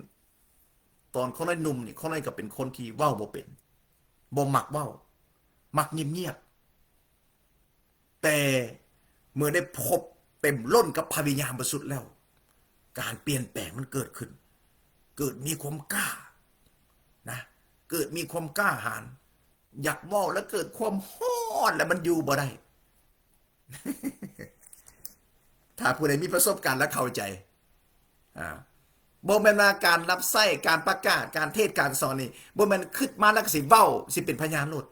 ຕອນຂ້ານ້ອຍໜຸ່ມນີ້, ຂ້ານ້ອຍກໍເປັນຄົນທີ່ເວົ້າບໍ່ເປັນ, ບໍ່ມັກເວົ້າ, ມັກງຽບໆ. ແຕ່ເມື່ອໄດ້ພົບເຕັມລົ້ນກັບພະວິນຍານບໍລິສຸດແລ້ວ, ການປ່ຽນແປງມັນເກີດຂຶ້ນ, ເກີດມີຄວາມກ້ານະ, ເກີດມີຄວາມກ້າຫານ, ຢາກເວົ້າແລ້ວເກີດຄວາມຮ້ອນ ແລ້ວມັນຢູ່ບໍ່ໄດ້. ຖ້າຜູ້ໃດມີປະສົບການແລ້ວເຂົ້າໃຈ. ອາ ບໍ່ແມ່ນວ່າການຮັບໃຊ້, ການປະກາດ, ການເທດ, ການສອນນີ້ ບໍ່ແມ່ນຄິດມາແລ້ວກໍຊິເວົ້າ, ຊິເປັນພະຍານໂລດ.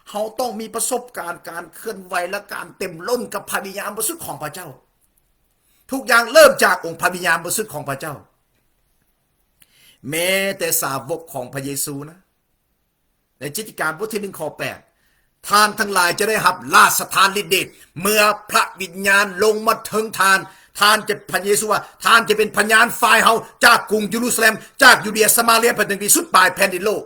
ເຮົາຕ້ອງມີປະສົບການການເຄື່ອນໄຫວ ແລະ ການເຕັມລົ້ນກັບພະວິນຍານບໍລິສຸດຂອງພະເຈົ້າ. ທຸກຢ່າງເລີ່ມຈາກອົງພະວິນຍານບໍລິສຸດຂອງພະເຈົ້າ. ແມ້ແຕ່ສາວົກຂອງພະເຢຊູນະ, ໃນກິດຈະການບົດທີໜຶ່ງ ຂໍ້ແປດ ທ່ານທັງຫຼາຍຈະໄດ້ຮັບລາຊະທານລິດເດດ ເມື່ອພະວິນຍານລົງມາເຖິງທ່ານ. ທ່ານຈະ, ພະເຢຊູວ່າ, ທ່ານຈະເປັນພະຍານຝ່າຍເຮົາ ຈາກກຸງເຢຣູຊາເລັມ, ຈາກຢູເດຍ, ສະມາເຣຍ ໄປເຖິງທີ່ສຸດປາຍແຜ່ນດິນໂລກ.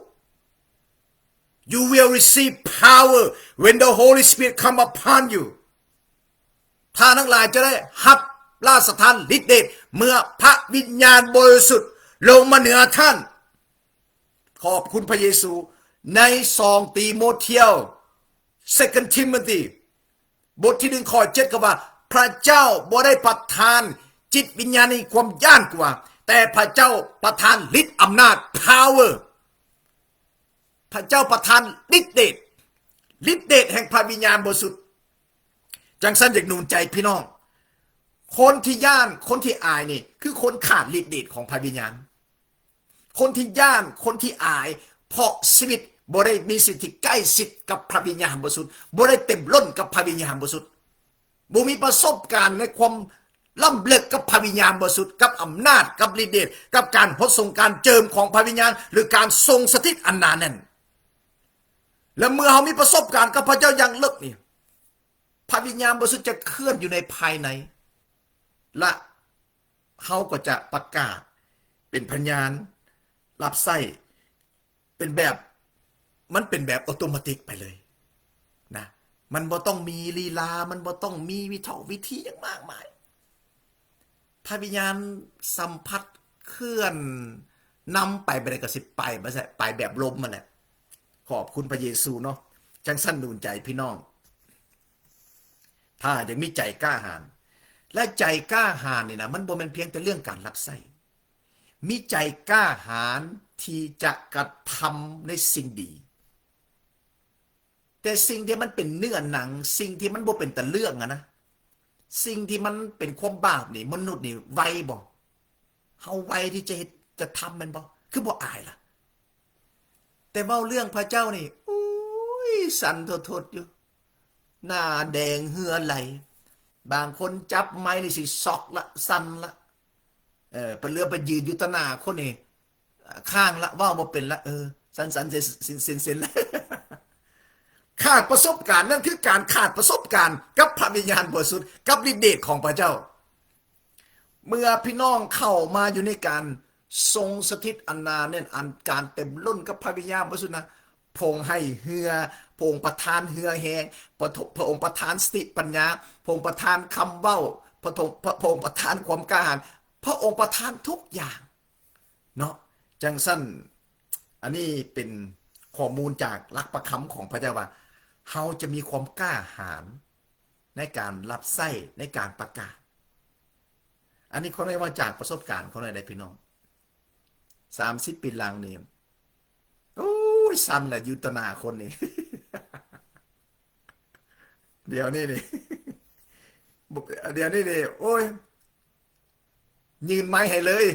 You will receive power when the Holy Spirit come upon you. ທ່ານທັງຫຼາຍຈະໄດ້ຮັບລາຊະທານລິດເດດ ເມື່ອພະວິນຍານບໍລິສຸດລົງມາເໜືອທ່ານ. ຂອບຄຸນພະເຢຊູ. ໃນສອງຕີໂມທຽວ Second Timothy ບົດທີໜຶ່ງ ຂໍ້ເຈັດ ກໍວ່າ ພະເຈົ້າບໍ່ໄດ້ປະທານຈິດວິນຍານໃຫ້ຄວາມຢ້ານກົວ, ແຕ່ພະເຈົ້າປະທານລິດອຳນາດ power. ພະເຈົ້າປະທານລິດເດດ, ລິດເດດແຫ່ງພະວິນຍານບໍລິສຸດ. ຈັ່ງຊັ້ນຢາກໜູນໃຈພີ່ນ້ອງ, ຄົນທີ່ຢ້ານ, ຄົນທີ່ອາຍນີ້ ຄືຄົນຂາດລິດເດດຂອງພະວິນຍານ. ຄົນທີ່ຢ້ານ, ຄົນທີ່ອາຍ, ເພາະຊີວິດບໍ່ໄດ້ມີສິ່ງທີ່ໃກ້ຊິດກັບພະວິນຍານບໍລິສຸດ, ບໍ່ໄດ້ເຕັມລົ້ນກັບພະວິນຍານບໍລິສຸດ, ບໍ່ມີປະສົບການໃນຄວາມລ້ຳເລິກກັບພະວິນຍານບໍລິສຸດ, ກັບອຳນາດ, ກັບລິດເດດ, ກັບການຫົດສົງການເຈີມຂອງພະວິນຍານ ຫຼື ການຊົງສະຖິດອັນໜາແໜ້ນ. ແລະ ເມື່ອເຮົາມີປະສົບການກັບພະເຈົ້າຢ່າງເລິກນີ້, ພະວິນຍານບໍລິສຸດຈະເຄື່ອນຢູ່ໃນພາຍໃນ ແລະ ເຮົາກໍຈະປະກາດເປັນພະຍານ ຮັບໃຊ້ ເປັນແບບ, ມັນເປັນແບບໂອໂຕມາຕິກໄປເລີຍນະ. ມັນບໍ່ຕ້ອງມີລີລາ, ມັນບໍ່ຕ້ອງມີວິເທາະວິທີຫຍັງມາກມາຍ. ພະວິນຍານສຳຜັດເຄື່ອນນຳໄປ ໄປໃດກໍຊິໄປ, ບໍ່ໃຊ່ໄປແບບລົມຫັ້ນແຫຼະ. ຂອບຄຸນພະເຢຊູເນາະ. ຈັ່ງຊັ້ນໜູນໃຈພີ່ນ້ອງ. ຖ້າຢາກມີໃຈກ້າຫານ, ແລະ ໃຈກ້າຫານນີ້ນະ ມັນບໍ່ແມ່ນພຽງແຕ່ເລື່ອງການຮັບໃຊ້. ມີໃຈກ້າຫານທີ່ຈະກະທຳໃນສິ່ງດີ. ແຕ່ສິ່ງທີ່ມັນເປັນເນື້ອໜັງ, ສິ່ງທີ່ມັນບໍ່ເປັນຕາເລື່ອງຫັ້ນນະ, ສິ່ງທີ່ມັນເປັນຄວາມບາບນີ້, ມະນຸດນີ້ໄວບໍ່? ເຮົາໄວທີ່ຈະເຮັດ, ຈະທຳແມ່ນບໍ່? ຄືບໍ່ອາຍລະ? ແຕ່ເວົ້າເລື່ອງພະເຈົ້ານີ້, ໂອ້ຍ, ສັ່ນທົດໆຢູ່, ໜ້າແດງເຫື່ອໄຫຼ, ບາງຄົນຈັບໄມນີ້ຊິຊັອກລະ, ສັ່ນລະ. ເອີ ໄປເຫຼືອໄປຢືນຢູ່ຕໍ່ໜ້າຄົນນີ້, ຄ້າງລະ, ເວົ້າບໍ່ເປັນລະ, ເອີ, ສັ່ນໆເຊັນໆລະ. ຂາດປະສົບການ, ນັ້ນຄືການຂາດປະສົບການກັບພະວິນຍານບໍລິສຸດ, ກັບລິດເດດຂອງພະເຈົ້າ. ເມື່ອພີ່ນ້ອງເຂົ້າມາຢູ່ໃນການຊົງສະຖິດອັນໜາແໜ້ນ, ອັນການເຕັມລົ້ນກັບພະວິນຍານບໍລິສຸດນະ, ພະອົງໃຫ້ເຫື່ອ, ພະອົງປະທານເຫື່ອແຮງ, ພະ, ພະອົງປະທານສະຕິປັນຍາ, ພະອົງປະທານຄຳເວົ້າ, ພະອົງ, ພະ, ພະອົງປະທານຄວາມກ້າຫານ, ພະອົງປະທານທຸກຢ່າງເນາະ. ຈັ່ງຊັ້ນ, ອັນນີ້ເປັນຂໍ້ມູນຈາກຫຼັກພະຄຳຂອງພະເຈົ້າວ່າ ເຮົາຈະມີຄວາມກ້າຫານ ໃນການຮັບໃຊ້ ໃນການປະກາດ. ອັນນີ້ຂ້ອຍໄດ້ເວົ້າຈາກປະສົບການຂອງຂ້ອຍໄດ້ພີ່ນ້ອງ. ສາມສິບປີຫຼັງນີ້ ໂອ້ຍ ສັ່ນລະ ຢູ່ຕໍ່ໜ້າຄົນນີ້. ດຽວນີ້ນີ້ ດຽວນີ້ນີ້ ໂອ້ຍ ຍື່ນໄມໃຫ້ເລີຍ.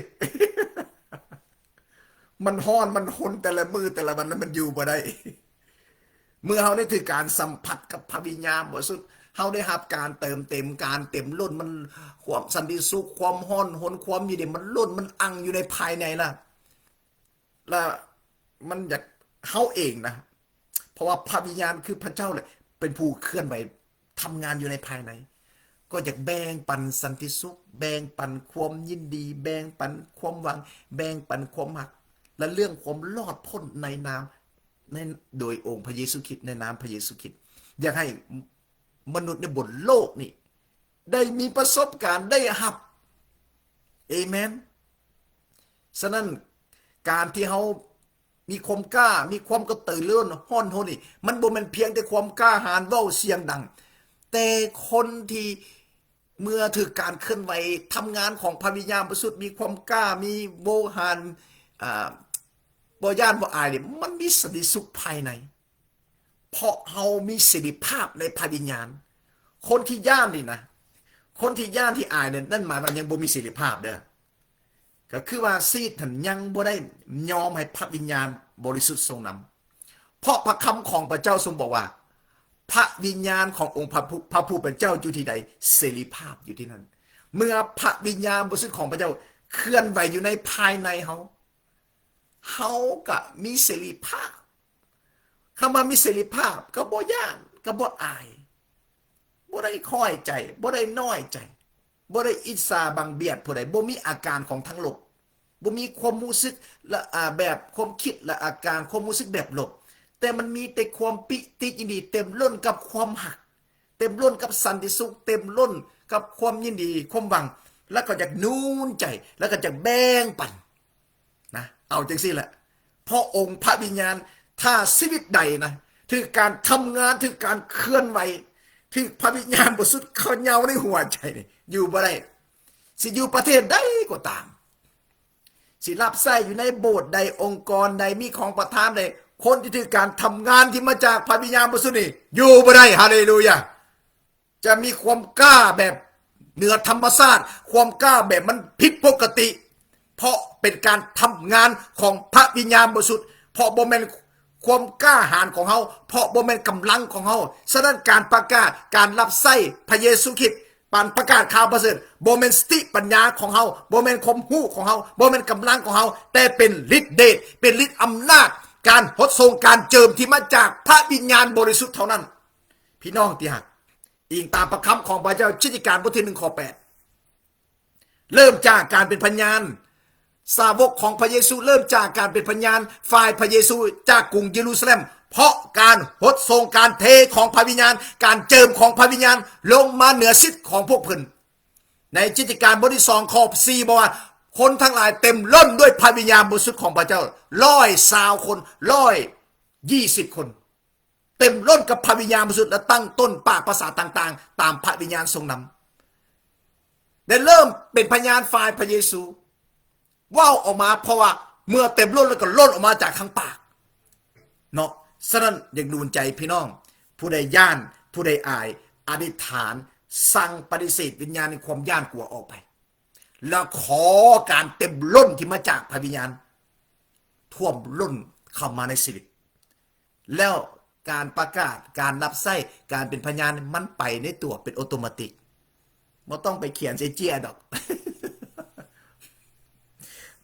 ມັນຮ້ອນ ມັນຮົນ ແຕ່ລະມື້ແຕ່ລະວັນນັ້ນ ມັນຢູ່ບໍ່ໄດ້. ເມື່ອເຮົາໄດ້ຖືກການສຳຜັດກັບພະວິນຍານບໍລິສຸດ, ເຮົາໄດ້ຮັບການເຕີມເຕັມ, ການເຕັມລົ້ນ, ມັນ ຄວາມສັນຕິສຸກ, ຄວາມຮ້ອນຮົນ, ຄວາມຢູ່ດີ, ມັນລົ້ນ, ມັນອັ່ງຢູ່ໃນພາຍໃນລະ. ລະມັນຢາກ ເຮົາເອງນະ, ເພາະວ່າພະວິນຍານຄືພະເຈົ້າແຫຼະ ເປັນຜູ້ເຄື່ອນໄຫວ ທຳງານຢູ່ໃນພາຍໃນ, ກໍຢາກແບ່ງປັນສັນຕິສຸກ, ແບ່ງປັນຄວາມຍິນດີ, ແບ່ງປັນຄວາມຫວັງ, ແບ່ງປັນຄວາມຮັກ ແລະ ເລື່ອງຄວາມລອດພົ້ນໃນນາມ ໃນ ໂດຍອົງພະເຢຊູຄຣິດ, ໃນນາມພະເຢຊູຄຣິດ. ຢາກໃຫ້ມະນຸດໃນບົນໂລກນີ້ໄດ້ມີປະສົບການໄດ້ຮັບ. ເອເມນ. ສະນັ້ນ ການທີ່ເຮົາ ມີຄວາມກ້າ, ມີຄວາມກະຕືລືລົ້ນຮ້ອນຮົນນີ້, ມັນບໍ່ແມ່ນພຽງແຕ່ຄວາມກ້າຫານເວົ້າສຽງດັງ, ແຕ່ຄົນທີ່ເມື່ອຖືກການເຄື່ອນໄຫວທຳງານຂອງພະວິນຍານບໍລິສຸດ, ມີຄວາມກ້າ, ມີໂວຫານ, ອາ, ບໍ່ຢ້ານບໍ່ອາຍນີ້, ມັນມີສັນຕິສຸກພາຍໃນ. ເພາະເຮົາມີເສລີພາບໃນພະວິນຍານ. ຄົນທີ່ຢ້ານນີ້ນະ ຄົນທີ່ຢ້ານທີ່ອາຍນັ້ນ ນັ້ນໝາຍວ່າຍັງບໍ່ມີເສລີພາບເດີ້. ກໍຄືວ່າຊີວິດຫັ້ນຍັງບໍ່ໄດ້ຍອມໃຫ້ພະວິນຍານບໍລິສຸດຊົງນຳ. ເພາະພະຄຳຂອງພະເຈົ້າຊົງບອກວ່າ ພະວິນຍານຂອງອົງພະຜູ້ ພະຜູ້ເປັນເຈົ້າຢູ່ທີ່ໃດ ເສລີພາບຢູ່ທີ່ນັ້ນ. ເມື່ອພະວິນຍານບໍລິສຸດຂອງພະເຈົ້າເຄື່ອນໄຫວຢູ່ໃນພາຍໃນເຮົາ ເຮົາກະມີເສລີພາບ. ຄຳວ່າມີເສລີພາບ ກໍບໍ່ຢ້ານ ກໍບໍ່ອາຍ ບໍ່ໄດ້ຄ້ອຍໃຈ ບໍ່ໄດ້ນ້ອຍໃຈ ບໍ່ໄດ້ອິດສາບັງບຽດຜູ້ໃດ ບໍ່ມີອາການຂອງທາງລົບ ບໍ່ມີຄວາມຮູ້ສຶກ ແລະ ອາ ແບບຄວາມຄິດ ແລະ ອາການຄວາມຮູ້ສຶກແບບລົບ, ແຕ່ມັນມີແຕ່ຄວາມປີຕິຍິນດີ ເຕັມລົ້ນກັບຄວາມຮັກ ເຕັມລົ້ນກັບສັນຕິສຸກ ເຕັມລົ້ນກັບຄວາມຍິນດີ ຄວາມຫວັງ ແລ້ວກໍຢາກໜູນໃຈ ແລ້ວກໍຢາກແບ່ງປັນນະ. ເອົາຈັ່ງຊີ້ແຫຼະ ເພາະອົງພະວິນຍານ ຖ້າຊີວິດໃດນະ ຖືກການທຳງານ ຖືກການເຄື່ອນໄຫວ ຖືກພະວິນຍານບໍລິສຸດເຂົາເຍົາໃນຫົວໃຈນີ້ ຢູ່ບໍ່ໄດ້. ຊິຢູ່ປະເທດໃດກໍຕາມ ຊິຮັບໃຊ້ຢູ່ໃນໂບດໃດ ອົງກອນໃດ ມີຂອງປະທານໃດ ຄົນທີ່ຖືກການທຳງານທີ່ມາຈາກພະວິນຍານບໍລິສຸດນີ້ ຢູ່ບໍ່ໄດ້. ຮາເລລູຢາ! ຈະມີຄວາມກ້າແບບເໜືອທຳມະຊາດ ຄວາມກ້າແບບມັນຜິດປົກກະຕິ ເພາະເປັນການທຳງານຂອງພະວິນຍານບໍລິສຸດ ເພາະບໍ່ແມ່ນຄວາມກ້າຫານຂອງເຮົາ ເພາະບໍ່ແມ່ນກຳລັງຂອງເຮົາ. ສະນັ້ນ ການປະກາດ ການຮັບໃຊ້ພະເຢຊູຄຣິດ ການປະກາດຂ່າວປະເສີດ ບໍ່ແມ່ນສະຕິປັນຍາຂອງເຮົາ ບໍ່ແມ່ນຄວາມຮູ້ຂອງເຮົາ ບໍ່ແມ່ນກຳລັງຂອງເຮົາ ແຕ່ເປັນລິດເດດ ເປັນລິດອຳນາດ ການຫົດຊົງ ການເຈິມທີ່ມາຈາກພະວິນຍານບໍລິສຸດເທົ່ານັ້ນ. ພີ່ນ້ອງທີ່ຮັກ, ອີງຕາມພະຄຳຂອງພະເຈົ້າ, ກິດຈະການບົດທີໜຶ່ງ ຂໍ້ແປດ ເລີ່ມຈາກການເປັນພະຍານ. ສາວົກຂອງພະເຢຊູເລີ່ມຈາກການເປັນພະຍານຝ່າຍພະເຢຊູຈາກກຸງເຢຣູຊາເລັມ ເພາະການຫົດຊົງການເທຂອງພະວິນຍານ, ການເຈິມຂອງພະວິນຍານລົງມາເໜືອສິດຂອງພວກເພິ່ນ. ໃນກິດຈະການບົດທີສອງ ຂໍ້ສີ່ ບອກວ່າ ຄົນທັງຫຼາຍເຕັມລົ້ນດ້ວຍພະວິນຍານບໍລິສຸດຂອງພະເຈົ້າ ຮ້ອຍຊາວຄົນ ຮ້ອຍ ຍີ່ສິບຄົນ ເຕັມລົ້ນກັບພະວິນຍານບໍລິສຸດ ແລະ ຕັ້ງຕົ້ນປາກພາສາຕ່າງໆ ຕາມພະວິນຍານຊົງນຳ ໄດ້ເລີ່ມເປັນພະຍານຝ່າຍພະເຢຊູ ເວົ້າອອກມາ ເພາະວ່າເມື່ອເຕັມລົ້ນແລ້ວກໍລົ້ນອອກມາຈາກທາງປາກເນາະ. ສະນັ້ນ ຢາກໜູນໃຈພີ່ນ້ອງ ຜູ້ໃດຢ້ານ ຜູ້ໃດອາຍ ອະທິຖານ ສັ່ງປະຕິເສດວິນຍານແຫ່ງຄວາມຢ້ານກົວອອກໄປ ແລ້ວຂໍການເຕັມລົ້ນທີ່ມາຈາກພະວິນຍານ ຖ້ວມລົ້ນເຂົ້າມາໃນຊີວິດ ແລ້ວການປະກາດ ການຮັບໃຊ້ ການເປັນພະຍານ ມັນໄປໃນຕົວເປັນໂອໂຕມາຕິກ ບໍ່ຕ້ອງໄປຂຽນໃສ່ເຈ້ຍດອກ.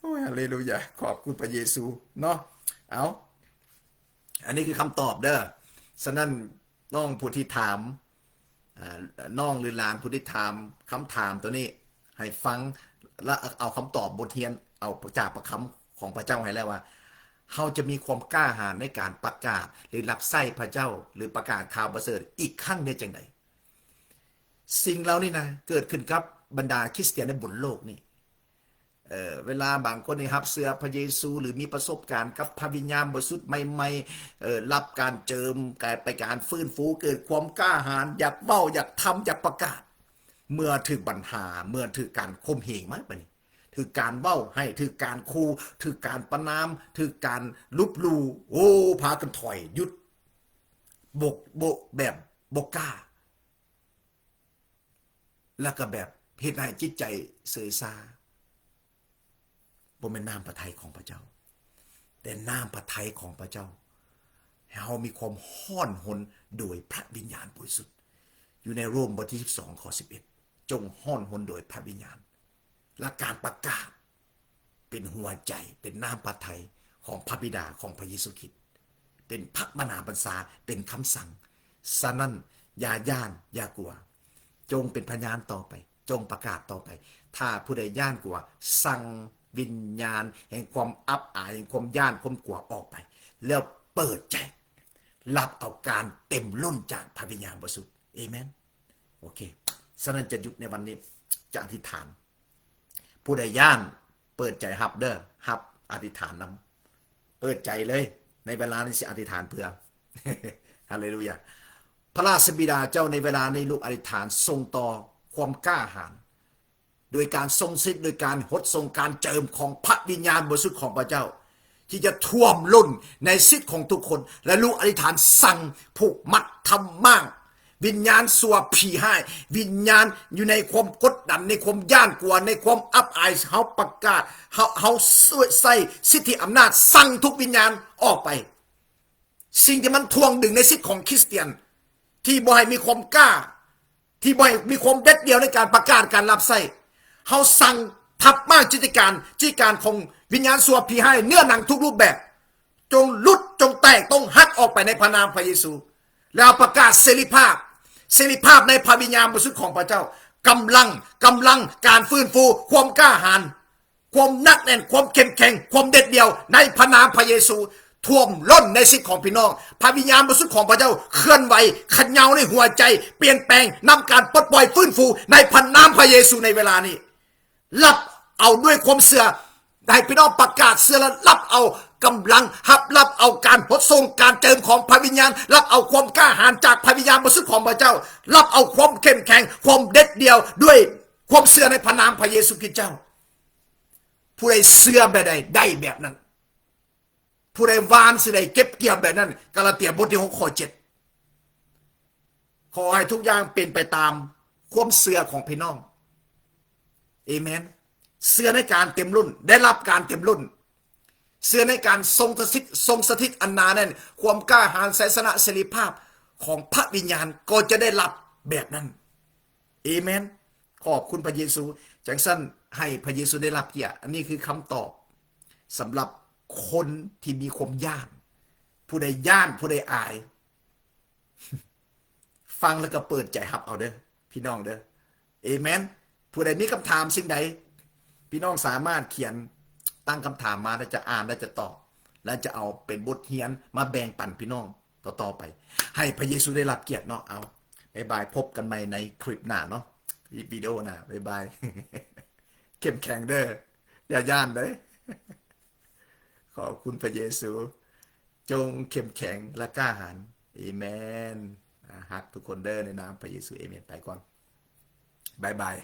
ໂອ້ຍ ຮາເລລູຢາ ຂອບຄຸນພະເຢຊູເນາະ. ເອົາ ອັນນີ້ຄືຄຳຕອບເດີ້. ສະນັ້ນ ນ້ອງຜູ້ທີ່ຖາມ ອາ ນ້ອງ ຫຼື ຫຼານຜູ້ທີ່ຖາມຄຳຖາມໂຕນີ້ໃຫ້ຟັງ ແລະ ເອົາຄຳຕອບບົດຮຽນ ເອົາຈາກພະຄຳຂອງພະເຈົ້າໃຫ້ແລ້ວວ່າ ເຮົາຈະມີຄວາມກ້າຫານໃນການປະກາດ ຫຼື ຮັບໃຊ້ພະເຈົ້າ ຫຼື ປະກາດຂ່າວປະເສີດອີກຄັ້ງໄດ້ຈັ່ງໃດ? ສິ່ງເຫຼົ່ານີ້ນະ ເກີດຂຶ້ນກັບບັນດາຄຣິສຕຽນໃນບົນໂລກນີ້. ເອີ ເວລາບາງຄົນໄດ້ຮັບເຊື່ອພະເຢຊູ ຫຼື ມີປະສົບການກັບພະວິນຍານບໍລິສຸດໃໝ່ໆ ເອີ ຮັບການເຈິມ ກາຍໄປການຟື້ນຟູ ເກີດຄວາມກ້າຫານ ຢາກເວົ້າ ຢາກທຳ ຢາກປະກາດ. ເມື່ອຖືກບັນຫາ ເມື່ອຖືກການຂົ່ມເຫງມາ ບາດນີ້ ຖືກການເວົ້າໃຫ້ ຖືກການຂູ່ ຖືກການປະນາມ ຖືກການລົບຫຼູ່ ໂອ້ ພາກັນຖອຍ ຢຸດ ບໍ່ ບໍ່ ແບບບໍ່ກ້າ ແລ້ວກໍແບບເຮັດໃຫ້ຈິດໃຈເສີຍຊາ. ບໍ່ແມ່ນນ້ຳພະໄທຂອງພະເຈົ້າ, ແຕ່ນ້ຳພະໄທຂອງພະເຈົ້າ ໃຫ້ເຮົາມີຄວາມຮ້ອນຮົນໂດຍພະວິນຍານບໍລິສຸດ. ຢູ່ໃນໂຣມບົດທີສິບສອງ ຂໍ້ສິບເອັດ ຈົ່ງຮ້ອນຮົນໂດຍພະວິນຍານ. ແລະ ການປະກາດ ເປັນຫົວໃຈ ເປັນນ້ຳພະໄທຂອງພະບິດາຂອງພະເຢຊູຄຣິດ, ເປັນພະບັນຫາບັນຊາ ເປັນຄຳສັ່ງ. ສະນັ້ນ ຢ່າຢ້ານ ຢ່າກົວ, ຈົ່ງເປັນພະຍານຕໍ່ໄປ, ຈົ່ງປະກາດຕໍ່ໄປ. ຖ້າຜູ້ໃດຢ້ານກົວ, ສັ່ງວິນຍານແຫ່ງຄວາມອັບອາຍ, ແຫ່ງຄວາມຢ້ານ, ຄວາມກົວອອກໄປ, ແລ້ວເປີດໃຈ ຮັບເອົາການເຕັມລົ້ນຈາກພະວິນຍານບໍລິສຸດ. ເອເມນ. ໂອເຄ. ສະນັ້ນຈະຢຸດໃນວັນນີ້, ຈະອະທິຖານ. ຜູ້ໃດຢ້ານ ເປີດໃຈຮັບເດີ້, ຮັບອະທິຖານນຳ. ເປີດໃຈເລີຍ, ໃນເວລານີ້ຊິອະທິຖານເພື່ອ. ຮາເລລູຢາ. ພະລາຊະບິດາເຈົ້າ, ໃນເວລານີ້ລູກອະທິຖານສົ່ງຕໍ່ຄວາມກ້າຫານ ໂດຍການຊົງສິດ, ໂດຍການຫົດຊົງ, ການເຈິມຂອງພະວິນຍານບໍລິສຸດຂອງພະເຈົ້າ. ທີ່ຈະຖ້ວມລົ້ນໃນສິດຂອງທຸກຄົນ ແລະ ລູກອະທິຖານສັ່ງຜູກມັດທຳມ້າງວິນຍານຊົ່ວ ຜີຮ້າຍ, ວິນຍານຢູ່ໃນຄວາມກົດດັນ, ໃນຄວາມຢ້ານກົວ, ໃນຄວາມອັບອາຍ. ເຮົາປະກາດ, ເຮົາ, ເຮົາໃຊ້ສິດທິອຳນາດສັ່ງທຸກວິນຍານອອກໄປ. ສິ່ງທີ່ມັນຖ່ວງດຶງໃນສິດຂອງຄຣິສຕຽນ ທີ່ບໍ່ໃຫ້ມີຄວາມກ້າ, ທີ່ບໍ່ໃຫ້ມີຄວາມເດັດດ່ຽວໃນການປະກາດການຮັບໃຊ້. ເຮົາສັ່ງທັບມ້າງຈິດຕະການ, ຈິດຕະການຂອງວິນຍານຊົ່ວ ຜີຮ້າຍ, ເນື້ອໜັງທຸກຮູບແບບ, ຈົ່ງຫຼຸດ, ຈົ່ງແຕກ, ຕ້ອງຫັກອອກໄປໃນພະນາມພະເຢຊູ. ແລ້ວປະກາດເສລີພາບ, ເສລີພາບໃນພະວິນຍານບໍລິສຸດຂອງພະເຈົ້າ. ກຳລັງ, ກຳລັງ, ການຟື້ນຟູ, ຄວາມກ້າຫານ, ຄວາມໜັກແໜ້ນ, ຄວາມເຂັ້ມແຂງ, ຄວາມເດັດດ່ຽວໃນພະນາມພະເຢຊູ ຖ້ວມລົ້ນໃນຊີວິດຂອງພີ່ນ້ອງ. ພະວິນຍານບໍລິສຸດຂອງພະເຈົ້າເຄື່ອນໄຫວ, ຂະເຍົາໃນຫົວໃຈ, ປ່ຽນແປງ, ນຳການປົດປ່ອຍ, ຟື້ນຟູໃນພະນາມພະເຢຊູໃນເວລານີ້. ຮັບເອົາດ້ວຍຄວາມເຊື່ອ, ໃຫ້ພີ່ນ້ອງປະກາດເຊື່ອ ແລະ ຮັບເອົາກຳລັງ, ຮັບ, ຮັບເອົາການຫົດສົ່ງ, ການເຈິມຂອງພະວິນຍານ, ຮັບເອົາຄວາມກ້າຫານຈາກພະວິນຍານບໍລິສຸດຂອງພະເຈົ້າ, ຮັບເອົາຄວາມເຂັ້ມແຂງ, ຄວາມເດັດດ່ຽວດ້ວຍຄວາມເຊື່ອໃນພະນາມພະເຢຊູຄຣິສເຈົ້າ. ຜູ້ໃດເຊື່ອແບບໃດ ໄດ້ແບບນັ້ນ. ຜູ້ໃດຫວ່ານສິ່ງໃດ ເກັບກ່ຽວແບບນັ້ນ. ກາລາເຕຍບົດທີຫົກ ຂໍ້ເຈັດ. ຂໍໃຫ້ທຸກຢ່າງເປັນໄປຕາມຄວາມເຊື່ອຂອງພີ່ນ້ອງ. ເອເມນ. ເຊື່ອໃນການເຕັມລົ້ນ, ໄດ້ຮັບການເຕັມລົ້ນ. ເຊື່ອໃນການຊົງສະຖິດ, ຊົງສະຖິດອັນໜາແໜ້ນ, ຄວາມກ້າຫານ, ໄຊຊະນະ, ເສລີພາບຂອງພະວິນຍານ ກໍຈະໄດ້ຮັບແບບນັ້ນ. ເອເມນ. ຂອບຄຸນພະເຢຊູ. ຈັ່ງຊັ້ນ ໃຫ້ພະເຢຊູໄດ້ຮັບກຽດ. ອັນນີ້ຄືຄຳຕອບສຳລັບຄົນທີ່ມີຄວາມຢ້ານ. ຜູ້ໃດຢ້ານ, ຜູ້ໃດອາຍ, ຟັງແລ້ວກໍເປີດໃຈຮັບເອົາເດີ້ ພີ່ນ້ອງເດີ້. ເອເມນ. ຜູ້ໃດມີຄຳຖາມສິ່ງໃດ, ພີ່ນ້ອງສາມາດຂຽນຕັ້ງຄຳຖາມມາ ແລ້ວຈະອ່ານ ແລ້ວຈະຕອບ ແລ້ວຈະເອົາເປັນບົດຮຽນມາແບ່ງປັນພີ່ນ້ອງ ຕໍ່ໆໄປ. ໃຫ້ພະເຢຊູໄດ້ຮັບກຽດເນາະ. ເອົາ, ບາຍບາຍ, ພົບກັນໃໝ່ໃນຄລິບໜ້າເນາະ, ຄລິບວິດີໂອໜ້າ. ບາຍບາຍ. ເຂັ້ມແຂງເດີ້, ຢ່າຢ້ານເດີ້. ຂອບຄຸນພະເຢຊູ. ຈົ່ງເຂັ້ມແຂງ ແລະ ກ້າຫານ. ເອເມນ. ອາ, ຮັກທຸກຄົນເດີ້ ໃນນາມພະເຢຊູ. ເອເມນ. ໄປກ່ອນ. ບາຍບາຍ.